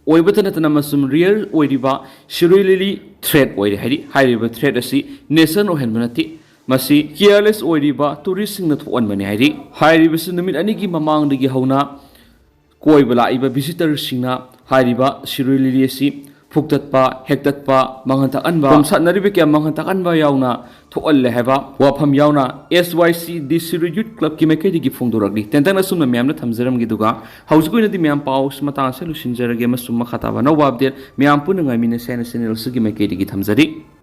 ꯑꯣꯏꯕꯇ ꯅꯠꯇꯅ ꯃꯁꯨꯝ ꯔꯤꯌꯔ ꯑꯣꯏꯔꯤꯕ ꯁꯤꯔꯣꯏ ꯂꯤꯂꯤ ꯊ꯭ꯔꯦꯠ ꯑꯣꯏꯔꯦ ꯍꯥꯏꯔꯤ꯫ ꯍꯥꯏꯔꯤꯕ ꯊ꯭ꯔꯦꯠ ꯑꯁꯤ ꯅꯦꯆꯔꯅ ꯑꯣꯏꯍꯟꯕ ꯅꯠꯇꯦ, ꯃꯁꯤ ꯀꯤꯌꯔꯂꯦꯁ ꯑꯣꯏꯔꯤꯕ ꯇꯨꯔꯤꯁꯁꯤꯡꯅ ꯊꯣꯛꯍꯟꯕꯅꯤ ꯍꯥꯏꯔꯤ꯫ ꯍꯥꯏꯔꯤꯕꯁꯤ ꯅꯨꯃꯤꯠ ꯑꯅꯤꯒꯤ ꯃꯃꯥꯡꯗꯒꯤ ꯍꯧꯅ ꯀꯣꯏꯕ ꯂꯥꯛꯏꯕ ꯚꯤꯖꯤꯇꯔꯁꯤꯡꯅ ꯍꯥꯏꯔꯤꯕ ꯁꯤꯔꯣꯏ ꯂꯤꯂꯤ ꯑꯁꯤ ꯐꯨꯛꯇꯠꯄ, ꯍꯦꯛꯇꯠꯄ, ꯃꯥꯡꯍꯟ ꯇꯥꯛꯍꯟꯕ, ꯕꯣꯝ ꯁꯥꯟꯅꯔꯤꯕ ꯀꯌꯥ ꯃꯥꯡꯍꯟ ꯇꯥꯛꯍꯟꯕ ꯌꯥꯎꯅ ꯊꯣꯛꯍꯜꯂꯦ ꯍꯥꯏꯕ ꯋꯥꯐꯝ ꯌꯥꯎꯅ S Y C D ꯁꯤꯔꯣꯏ ꯌꯨꯠ ꯀ꯭ꯂꯕꯀꯤ ꯃꯥꯏꯀꯩꯗꯒꯤ ꯐꯣꯡꯗꯣꯔꯛꯂꯤ꯫ ꯇꯦꯟꯇꯛꯅ ꯑꯁꯨꯝꯅ ꯃꯌꯥꯝꯅ ꯊꯝꯖꯔꯝꯒꯦ, ꯑꯗꯨꯒ ꯍꯧꯖꯤꯛ ꯑꯣꯏꯅꯗꯤ ꯃꯌꯥꯝ ꯄꯥꯎ ꯑꯁꯤ ꯃꯇꯥꯡ ꯑꯁꯤꯗ ꯂꯣꯏꯁꯤꯟꯖꯔꯒꯦ ꯑꯃꯁꯨꯡ ꯃꯈꯥ ꯇꯥꯕ ꯑꯅꯧꯕ update ꯃꯌꯥꯝ ꯄꯨꯟꯅ ꯉꯥꯏꯃꯤꯟꯅꯁꯦ ꯍꯥꯏꯅ channel ꯑꯁꯤꯒꯤ ꯃꯥꯏꯀꯩꯗꯒꯤ ꯊꯝꯖꯔꯤ꯫